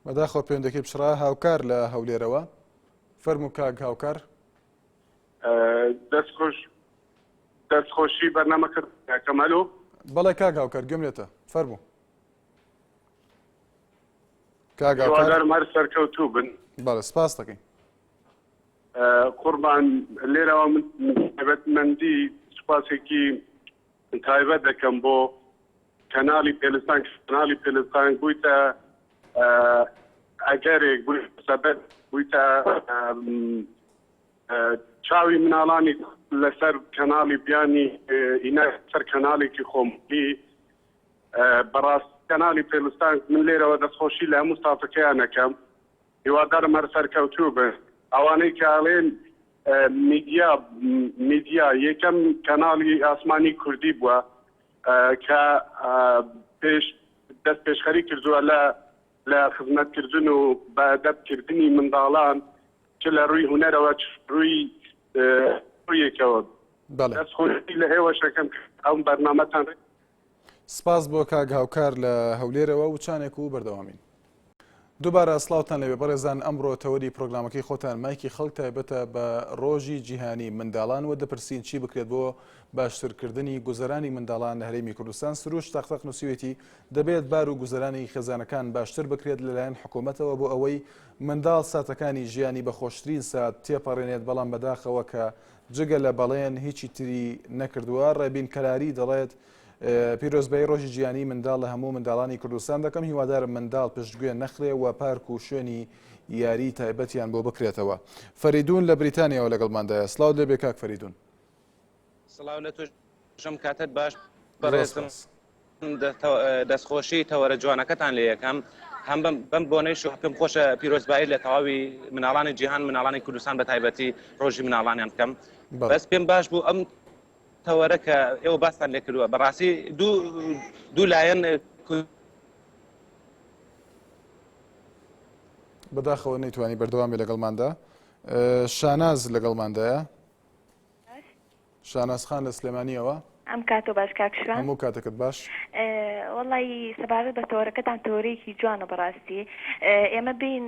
بەداخەوە پەیوەندەکەی پچڕا هاوکار لە هەولێرەوە فەرموو کاک هاوکار. دەست خۆش. دەستخۆشی بەرنامەکەت ئەکەم. ئەلۆ. بەڵێ کاک هاوکار گوێم لێتە فەرموو. کاک هاوکار. هیوادارم هەر سەرکەوتوو بن. بەڵێ سپاست دەکەین. قوربان لێرەوە من تایبەتمەندی سوپاسێکی تایبەت دەکەم بۆ کەناڵی پێلستان کەناڵی پێلستان بوویتە ئەگەرێک بوویتە سەبەب بوویتە چاوی مناڵانی لەسەر کەناڵی بیانی ئینا سەر کەناڵێکی خۆماڵی بەڕاست کەناڵی پێلستان من لێرەوە دەستخۆشی لە هەموو ستافەکەیان ئەکەم هیوادارم هەر سەرکەوتوو بن. ئەوانەی کە ئەڵێن میدیا میدیا یەکەم کەناڵی ئاسمانی کوردی بووە کە پێش دەست پێشخەری کردووە لە لە خزمەتکردن و بە ئەدەب کردنی منداڵان چ لە ڕووی هونەرەوە چ ڕووی ڕوویەکەوە. بەڵێ. دەست خۆشی لە ئێوەش ئەکەم کە ئەم بەرنامەتان سپاس بۆ کاک هاوکار لە هەولێرەوە وچانێک و بەردەوامین. دووبارە سڵاوتان لێبێ بەڕێزان ئەمڕۆ تەوەری پرۆگرامەکەی خۆتان مایکی خەڵک تایبەتە بە ڕۆژی جیهانی منداڵان و دەپرسین چی بکرێت بۆ باشترکردنی گوزەرانی منداڵان لە هەرێمی کوردستان سروش تەقتەق نووسیوێتی دەبێت بار و گوزەرانی خێزانەکان باشتر بکرێت لەلایەن حکوومەتەوە بۆ ئەوەی منداڵ ساتەکانی ژیانی بە خۆشترین سات تێپەڕێنێت بەڵام بەداخەوە کە جگە لە بەڵێن هیچی تری نەکردووە ڕێبین کەلاری دەڵێت پیرۆزبایی ڕۆژی جیهانی منداڵ لە هەموو منداڵانی کوردستان دەکەم، هیوادارم منداڵ پشتگوێ نەخرێ و پارک و شوێنی یاری تایبەتیان بۆ بکرێتەوە. فەریدون لە بریتانیاوە لەگەڵماندایە. سڵاوت لێبێ کاک فەریدون. سڵاو لە تۆش ئەم کاتەت باش زۆر بەڕێزم سپاس. دەستخۆشی تەوەرە جوانەکەتان لێ یەکەم هەم بەم بەم بۆنەیشەوە پێم خۆشە پیرۆزبایی لە تەواوی مناڵانی جیهان مناڵانی کوردستان بە تایبەتی ڕۆژی مناڵانیان بکەم بەڵێ. بەس پێم باش بوو ئەم تەوەرە کە ئێوە باستان لێ کردووە بەڕاستی دوو دوو لایەن بەداخەوە نەیتوانی بەردەوام بێ لەگەڵماندا شاناز لەگەڵماندایە شاناز خان لە سلێمانیەوە ئەم کاتۆ باش کاک شوان هەموو کاتەکەت باش وەڵی سەبارەت بە تەوەرەکەتان تەوەرەیەکی جوانە بەڕاستی ئێمە بین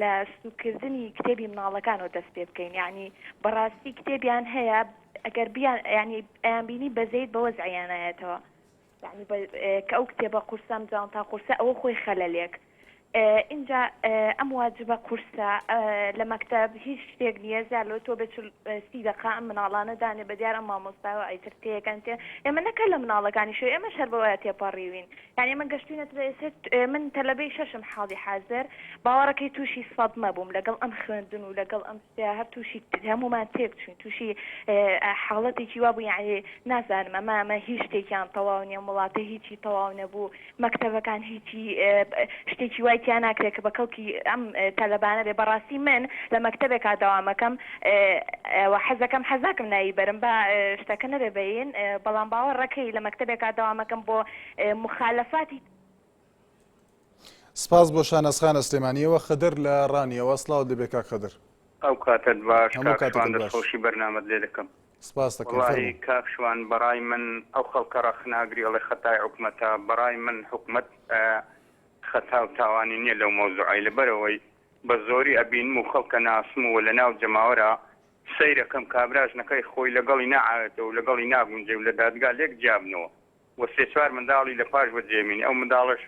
لە سوکردنی کتێبی مناڵەکانەوە دەست پێ بکەین یعنی بەڕاستی کتێبیان هەیە ئەگەر بیان یانی ئەیانبینی بەزەیت بە وەزعیان ئایەتەوە یانی بە کە ئەو کتێبە قورسە ئەم جانتا قورسە ئەوە خۆی خەلەلێک ئینجا ئەم واجبە قورسە لە مەکتەب هیچ شتێک نییە زیاد لەوە تۆ بێ سی دەقە ئەم مناڵانە دانێ بە دیار ئەم مامۆستایەوە ئیتر تێکەن تێ ئێمە نەکە لە مناڵەکانیشەوە ئێمەش هەر بەوەیا تێپەڕیوین یانی ئێمە گەشتوینەتە ئێستا من تەلەبەی شەشم حاڵی حازر باوەڕەکەی تووشی سەدمە بووم لەگەڵ ئەم خوێندن و لەگەڵ ئەم شتەیا هەر تووشی هەموومان تێک چوین تووشی حاڵەتێکی وا بوو یانی نازانم ئەمە ئەمە هیچ شتێکیان تەواو نیە ئەم وڵاتە هیچی تەواو نەبوو مەکتەبەکان هیچی شتێکی وای تیا ناکرێت کە بە کەڵکی ئەم تەلەبانە بێ بەڕاستی من لە مەکتەبێکا دەوامەکەم وە حەزەکەم حەزناکەم ناوی بەرم با شتەکە نەبێ بەین بەڵام باوەڕەکەی لە مەکتەبێکا دەوامەکەم بۆ مخالەفاتی سپاس بۆ شاناز خان لە سلێمانیەوە، خدر لە ڕانیەوە، سڵاوت لێبێ کاک خدر. ئەو کاتەت باش هەموو کاک شوان کاتێکت باش. دەستخۆشی بەرنامەت لێ دەکەم. سپاست دەکەین وەڵاهی فەرموو. کاک شوان بەڕای من ئەو خەڵکە ڕەخناگری ئەڵێ خەتای حکومەتە بەڕای من حکومەت خەتا و تاوانی نیە لەو مەوزوعەی لەبەرئەوەی بە زۆری ئەبینم و خەڵکە ناسم و لەناو جەماوەرا سەیرەکەم کابرا ژنەکەی خۆی لەگەڵی ناعاوێتەوە و لەگەڵی ناگونجێ و لە دادگا لێک جیابنەوە و سێ چوار منداڵی لە پاش بە جێمینی ئەو منداڵەش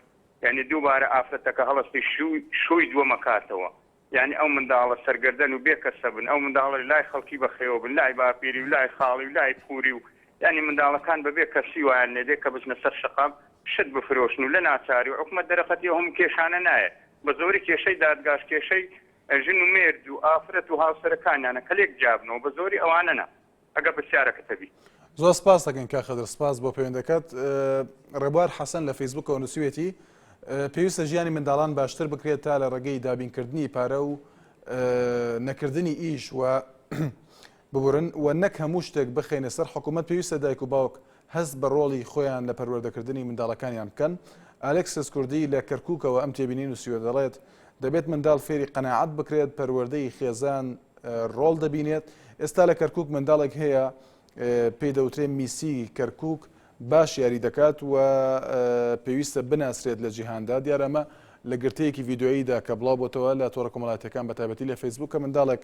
یانی دووبارە ئافرەتەکە هەڵەستی شووی شووی دووەم ئەکاتەوە یانی ئەو منداڵە سەرگەردەن و بێ کەسە بن ئەو منداڵەش لای خەڵکی بەخێوە بن لای باپیری و لای خاڵی و لای پوری و یانی منداڵەکان بە بێ کەسی وایان لێ دێ کە بچنە سەر شەقام شت بفرۆشن و لە ناچاری و حکومەت دەرەقەتی ئەو هەموو کێشانە نایە بە زۆری کێشەی دادگاش کێشەی ژن و مێرد و ئافرەت و هاوسەرەکانیانە کە لێک جیابنەوە بە زۆری ئەوانە نا ئەگەر پرسیارەکەت هەبی. زۆر سپاست دەکەین کاک خدر سپاس بۆ پەیوەندەکەت. ڕێبوار حەسەن لە فەیسبوکەوە نووسیوێتی پێویستە ژیانی منداڵان باشتر بکرێت تا لە ڕێگەی دابینکردنی پارە و نەکردنی ئیش و ببورن و نەک هەموو شتێک بخەینە سەر حکوومەت پێویستە دایک و باوک هەست بە ڕۆڵی خۆیان لە پەروەردەکردنی منداڵەکانیان بکەن. ئالێکسس کوردی لە کەرکووکەوە ئەم تێبینی نووسیوە دەڵێت دەبێت منداڵ فێری قەناعەت بکرێت، پەروەردەی خێزان ڕۆڵ دەبینێت، ئێستا لە کەرکووک منداڵێک هەیە پێی دەوترێ میسی کەرکووک باش یاری دەکات و پێویستە بناسرێت لە جیهاندا دیارە ئەمە. لە گرتەیەکی ڤیدیۆییدا کە بڵاو بۆتەوە لە تۆڕە کۆمەڵایەتیەکان بە تایبەتی لە فەیسبوک کە منداڵێک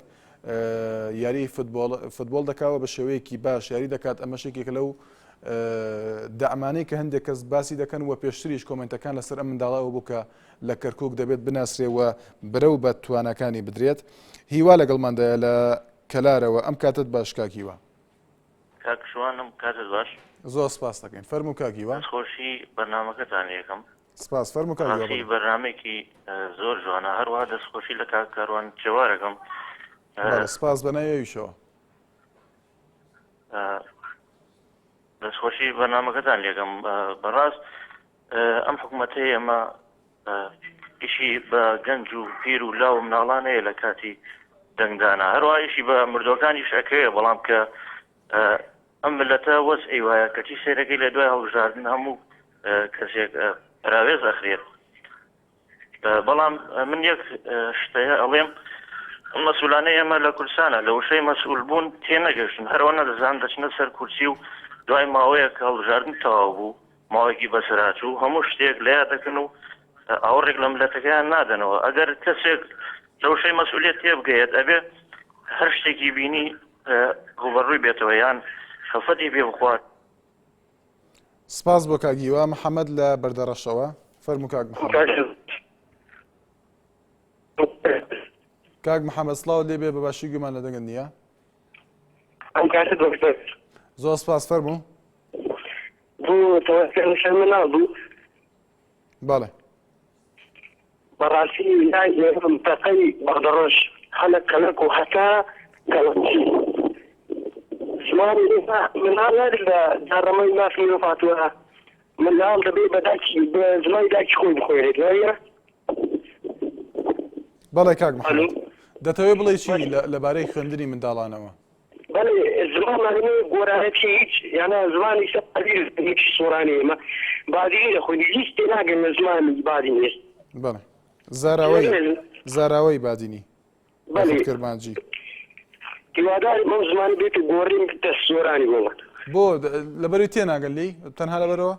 یاری فوتبۆڵ فوتبۆڵ دەکاوە بە شێوەیەکی باش یاری دەکات ئەمەش یەکێکە لەو دەعمانەی کە هەندێک کەس باسی دەکەن و پێشتریش کۆمنتەکان لەسەر ئەم منداڵە ئەوە بوو کە لە کەرکک دەبێت بناسرێ و برەو بە تواناکانی بدرێت هیوا لەگەڵماندایە لە کەلارەوە ئەم کاتت باش کاک هیوا. کاک شوان ئەم کاتت باش. زۆر سپاست دەکەین فەرموو کاک هیوا. دەست خۆشی بەرنامەکەتان لێکەم. سپاس فەرموو کاک هیوا بەڕاستی بەرنامەیەکی زۆر جوانە هەروەها دەست خۆشی لە کاک کاروان جەوارەکەم. بەڵێ سپاس بە ناوی ئەویشەوە. دەست خۆشی بەرنامەکەتان لێکەم بەڕاست ئەم حکومەتەی ئێمە ئیشی بە گەنج و پیر و لاو و مناڵان هەیە لە کاتی دەنگدانا هەروە ئیشی بە مردوەکانیش ئەکەوێ بەڵام کە ئەم ملەتە وەزعی وایە کەچی سەیرەکەی لە دوای هەڵبژاردن هەموو کەسێک پەراوێز ئەخرێت بەڵام من یەک شتەیە ئەڵێم ئەم مەسئولانەی ئێمە لە کوردستانە لە وشەی مەسئول بوون تێنەگەشتن هەرەوە نەدەزان دەچنە سەر کورسی و دوای ماوەیەک هەڵبژاردن تەواو بوو ماوەیەکی بەسەراچوو هەموو شتێک لە یاد دەکەن و ئاوڕێک لە ملەتەکەیان نادەنەوە ئەگەر کەسێک لە وشەی مەسئولیت تێبگەیەت ئەبێ هەر شتێکی بینی ڕوبەڕووی بێتەوە یان خەفەتی پێ بخوات. سپاس بۆ کاک هیوا محەمەد لە بەردەڕەشەوە فەرموو کاک محەمەد. کاک محەمەد سڵاوت لێ بێ بە باشی گوێمان لە دەنگت نییە. ئەم کاتت بەخێر. زۆر سپاس فەرموو. بۆ تەوەسەر لەسەر مناڵ بوو. بەڵێ. بەڕاستی لای ئێمە منتەقەی بەغدەڕەش هەلە کەلەک و هەتا گەڵەکی زمانی ئێمە مناڵ هەر لە جاڕەمەی مافی مرۆڤ هاتووە مناڵ دەبێ بە داکی بە زمانی داکی خۆی بخوێنێت وایە؟ بەڵێ کاک محەممەد دەتەوێ بڵێ چی لەبارەی خوێندنی منداڵانەوە؟ بەڵێ زمانمان ئێمە گۆرانەتی هیچ یانە زمانی هیچ سۆرانی ئێمە بادینی دەخوێنی هیچ تێناگەن لە زمانی بادینی. بەڵێ زاراوەی زاراوەی بادینی بەڵێ کرمانجی. هیوادارم ئەو زمانە بێت و گۆڕین بێتە سۆرانی بۆ. بۆ لەبەری تێناگەن لێی تەنها لەبەرەوە؟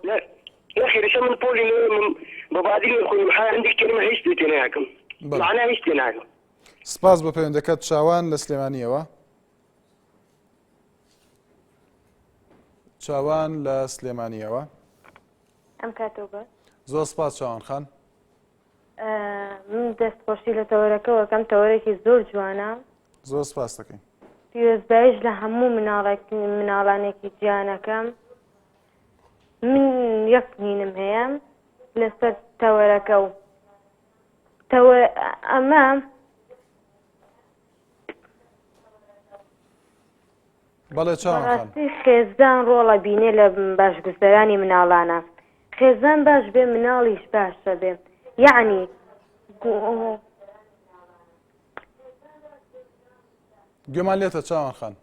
نەخێر ئێستا من پۆلی نۆیەمم بە بادینی دەخوێنم هەندێک کەلمە هیچ لێ تێناگەم مەعنا هیچ تێناگەم. سپاس بۆ پەیوەندەکەت چاوان لە سلێمانیەوە. چاوان لە سلێمانیەوە. ئەم کاتەوە باش. زۆر سپاس چاوان خان. من دەست خۆشی لە تەوەرەکەوە کەم تەوەرێکی زۆر جوانە. زۆر سپاس دەکەین. پیرۆزبایش لە هەموو مناڵێک مناڵانێکی جیانەکەم من یەک نینم هەیە لەسەر تەوەرەکە و تەوە ئەمە بەڵێ چاوان خان. بەڕاستی خێزان ڕۆڵە بینێ لە باشگوزەرانی مناڵانە خێزان باش بێ مناڵیش باشە بێ یەعنی گوێمان لێتە چاوان خان.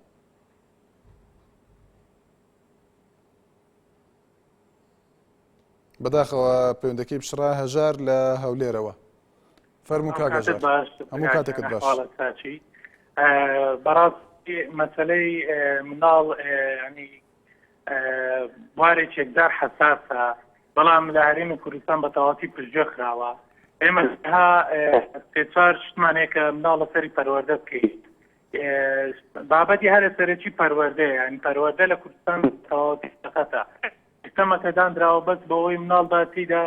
بەداخەوە پەیوەندەکەی پچڕا هەژار لە هەولێرەوە فەرموو کاک هەژار هەموو کاتێکت باش بەڕاستی مەسلەی مناڵ ینی بوارێکی یەکجار حەساسە بەڵام لە هەرێمی کوردستان بە تەواوەتی پشتگوێ خراوە ئێمە ها سێ چوار شتمان هەیە کە مناڵ لەسەری پەروەردە بکەیت بابەتی هەرە سەرەکی پەروەردەیە یانی پەروەردە لە کوردستان تەواوەتی سەقەتە سیستەمەکە دانراوە بەس بەوەی مناڵدا تێیدا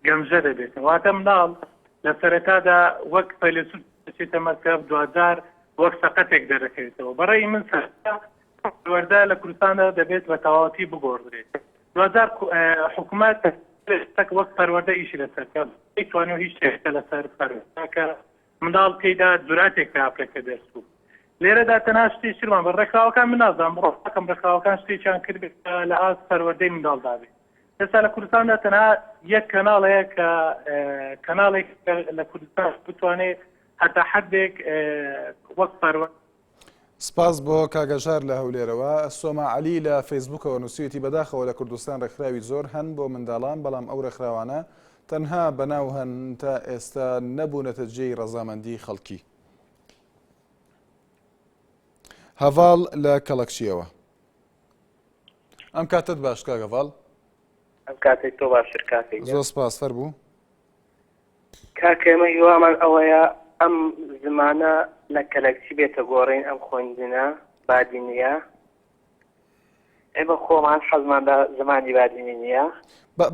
گەمژە دەبێت واتە مناڵ لە سەرەتادا وەک فەیلەسوف دەچێتە مەکتەب دواجار وەک سەقەتێک دەرەکەوێتەوە بەڕێی من سەرەتا پەروەردە لە کوردستاندا دەبێت بە تەواوەتی بگۆڕدرێت دواجار حکومەت وەک پەروەردە ئیشی لەسەر بکات نەیتوانیوە هیچ شتێک لەسەر پەروەردە کە منداڵ تێیدا جورئەتێک پیا بکە کە دەرچوو لێرەدا تەنها شتێکی ترمان بە ڕێکخراوەکان من نازانم ڕۆڵەکەم ڕێکخراوەکان شتێکیان کردبێت کە لە ئاست پەروەردەی منداڵدا بێت ئێستا لە کوردستاندا تەنها یەک کەناڵ هەیە کە کەناڵێک لە کوردستان بتوانێت هەتا حدێک وەک پەروە سپاس بۆ کاک هەژار لە هەولێرەوە. سۆما عەلی لە فەیسبووکەوە نووسیویەتی بەداخەوە لە کوردستان ڕێکخراوی زۆر هەن بۆ منداڵان بەڵام ئەو ڕێکخراوانە تەنها بە ناو هەن تا ئێستا نەبوونەتە جێی ڕەزامەندی خەڵکی. هەڤاڵ لە کەڵەکچییەوە. ئەم کاتەت باش کاک هەڤاڵ. ئەم کاتەی تۆ باشتر کاکە گیان. زۆر سپاس فەرموو. کاکە ئێمە هیوامان ئەوەیە ئەم زمانە لە کەلەکچی بێتە گۆڕین ئەم خوێندنە بادینیە ئێمە خۆمان حەزمان بە زمانی بادینی نییە.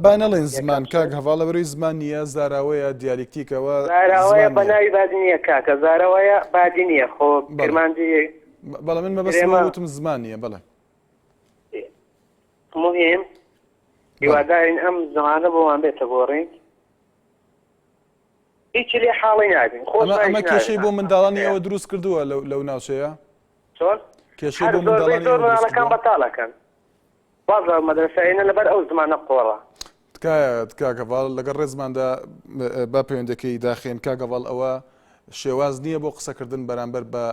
با نەڵێن زمان کاک هەڤاڵ لەبەرەوەی زمان نییە زاراوەیە دیالیکتیکەوە زاراوەیە بە ناوی بادینیە کاکە زاراوەیە بادینیە خۆ کرمانجی بەڵێ من مەبەستم وتم زمان نییە بەڵێ مهم هیوادارین ئەم زمانە بۆمان بێتە گۆڕین هیچی لێ حاڵی نابین خۆ ئەمە کێشەی بۆ منداڵانی ئەوە دروست کردووە لەو ناوچەیە چۆن کێشەی بۆ منداڵانی زۆر منداڵەکان بەتاڵەکەن واز لە مەدرەسە ئێنە لەبەر ئەو زمانە قۆڕە. تکایە کاک هەڤاڵ لەگەڵ ڕێزماندا با پەیوەندەکەی داخێن کاک هەڤاڵ ئەوە شێواز نییە بۆ قسەکردن بەرامبەر بە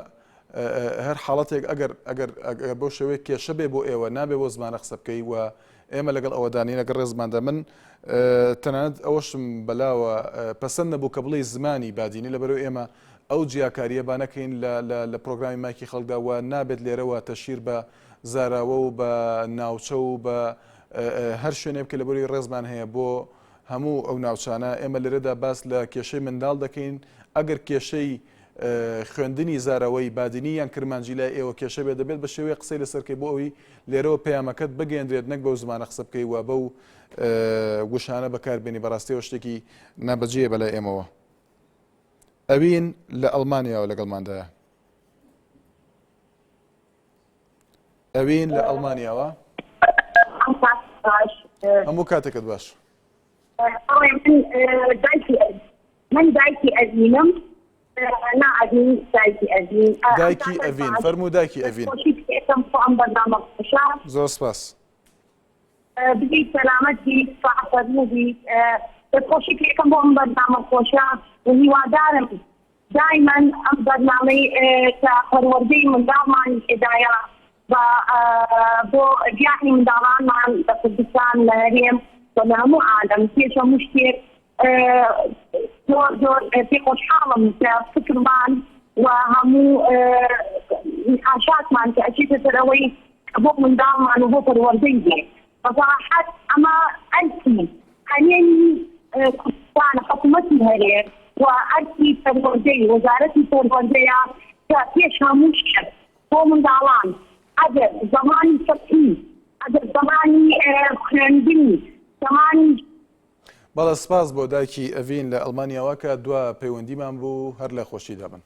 هەر حاڵەتێک ئەگەر ئەگەر ئەگەر بەو شێوەیە کێشە بێ بۆ ئێوە نابێ بۆ زمانە قسە بکەی و ئێمە لەگەڵ ئەوەدانین لەگەڵ ڕێزماندا من تەنانەت ئەوەشم بەلاوە پەسەند نەبوو کە بڵێ زمانی بادینی لەبەرەوە ئێمە ئەو جیاکارییە با نەکەین لە لە لە پرۆگرامی مایکی خەڵکدا و نابێت لێرەوە تەشهیر بە زاراوە و بە ناوچە و بە هەر شوێنێ بکەین لەبەرەوەی ڕێزمان هەیە بۆ هەموو ئەو ناوچانە ئێمە لێرەدا باس لە کێشەی منداڵ دەکەین ئەگەر کێشەی خوێندنی زاراوەی بادینی یان کرمانجی لای ئێوە کێشە بێت دەبێت بە شێوەیە قسەی لەسەر کەی بۆ ئەوی لێرەوە پەیامەکەت بگەیەندرێت نەک بەو زمانە قسە بکەی و بەو وشانە بەکاربێنی بەڕاستیەوە شتێکی نابەجێیە بەلای ئێمەوە. ئەوین لە ئەڵمانیاوە لەگەڵماندایە. ئەوین لە ئەڵمانیاوە. هەموو کاتێکت باش. من دایکی ئەڤینم نا ئەڤین دایکی ئەڤین دایکی ئەڤین فەرموو دایکی ئەڤین زۆر سپاس. بژیت سەلامەت بیت فەرموو بیت دەستخۆشی پێکەم بۆ ئەم بەرنامە خۆشە و هیوادارم دایمەن ئەم بەرنامەی کە پەروەردەی منداڵمانی تێدایە بە بۆ گیانی منداڵانمان لە کوردستان لە هەرێم و لە هەموو عالەم پێش هەموو شتێک زۆر زۆر پێ خۆشحاڵم کە فکرمان و هەموو نقاشاتمان کە ئەچێتە سەر ئەوەی بۆ منداڵمان و بۆ پەروەردەی بێ بەسەراحەت ئەمە ئەرکی هەرێمی کوردستانە حکوومەتی هەرێم و ئەرکی پەروەردەی وەزارەتی پەروەردەیە کە پێش هەموو شتێک بۆ منداڵان ئەگەر زمانی سەتحی ئەگەر زمانی خوێندنی زمانی بەڵێ سپاس بۆ دایکی ئەڤین لە ئەڵمانیاوە کە دوا پەیوەندیمان بوو هەر لە خۆشیدا بن.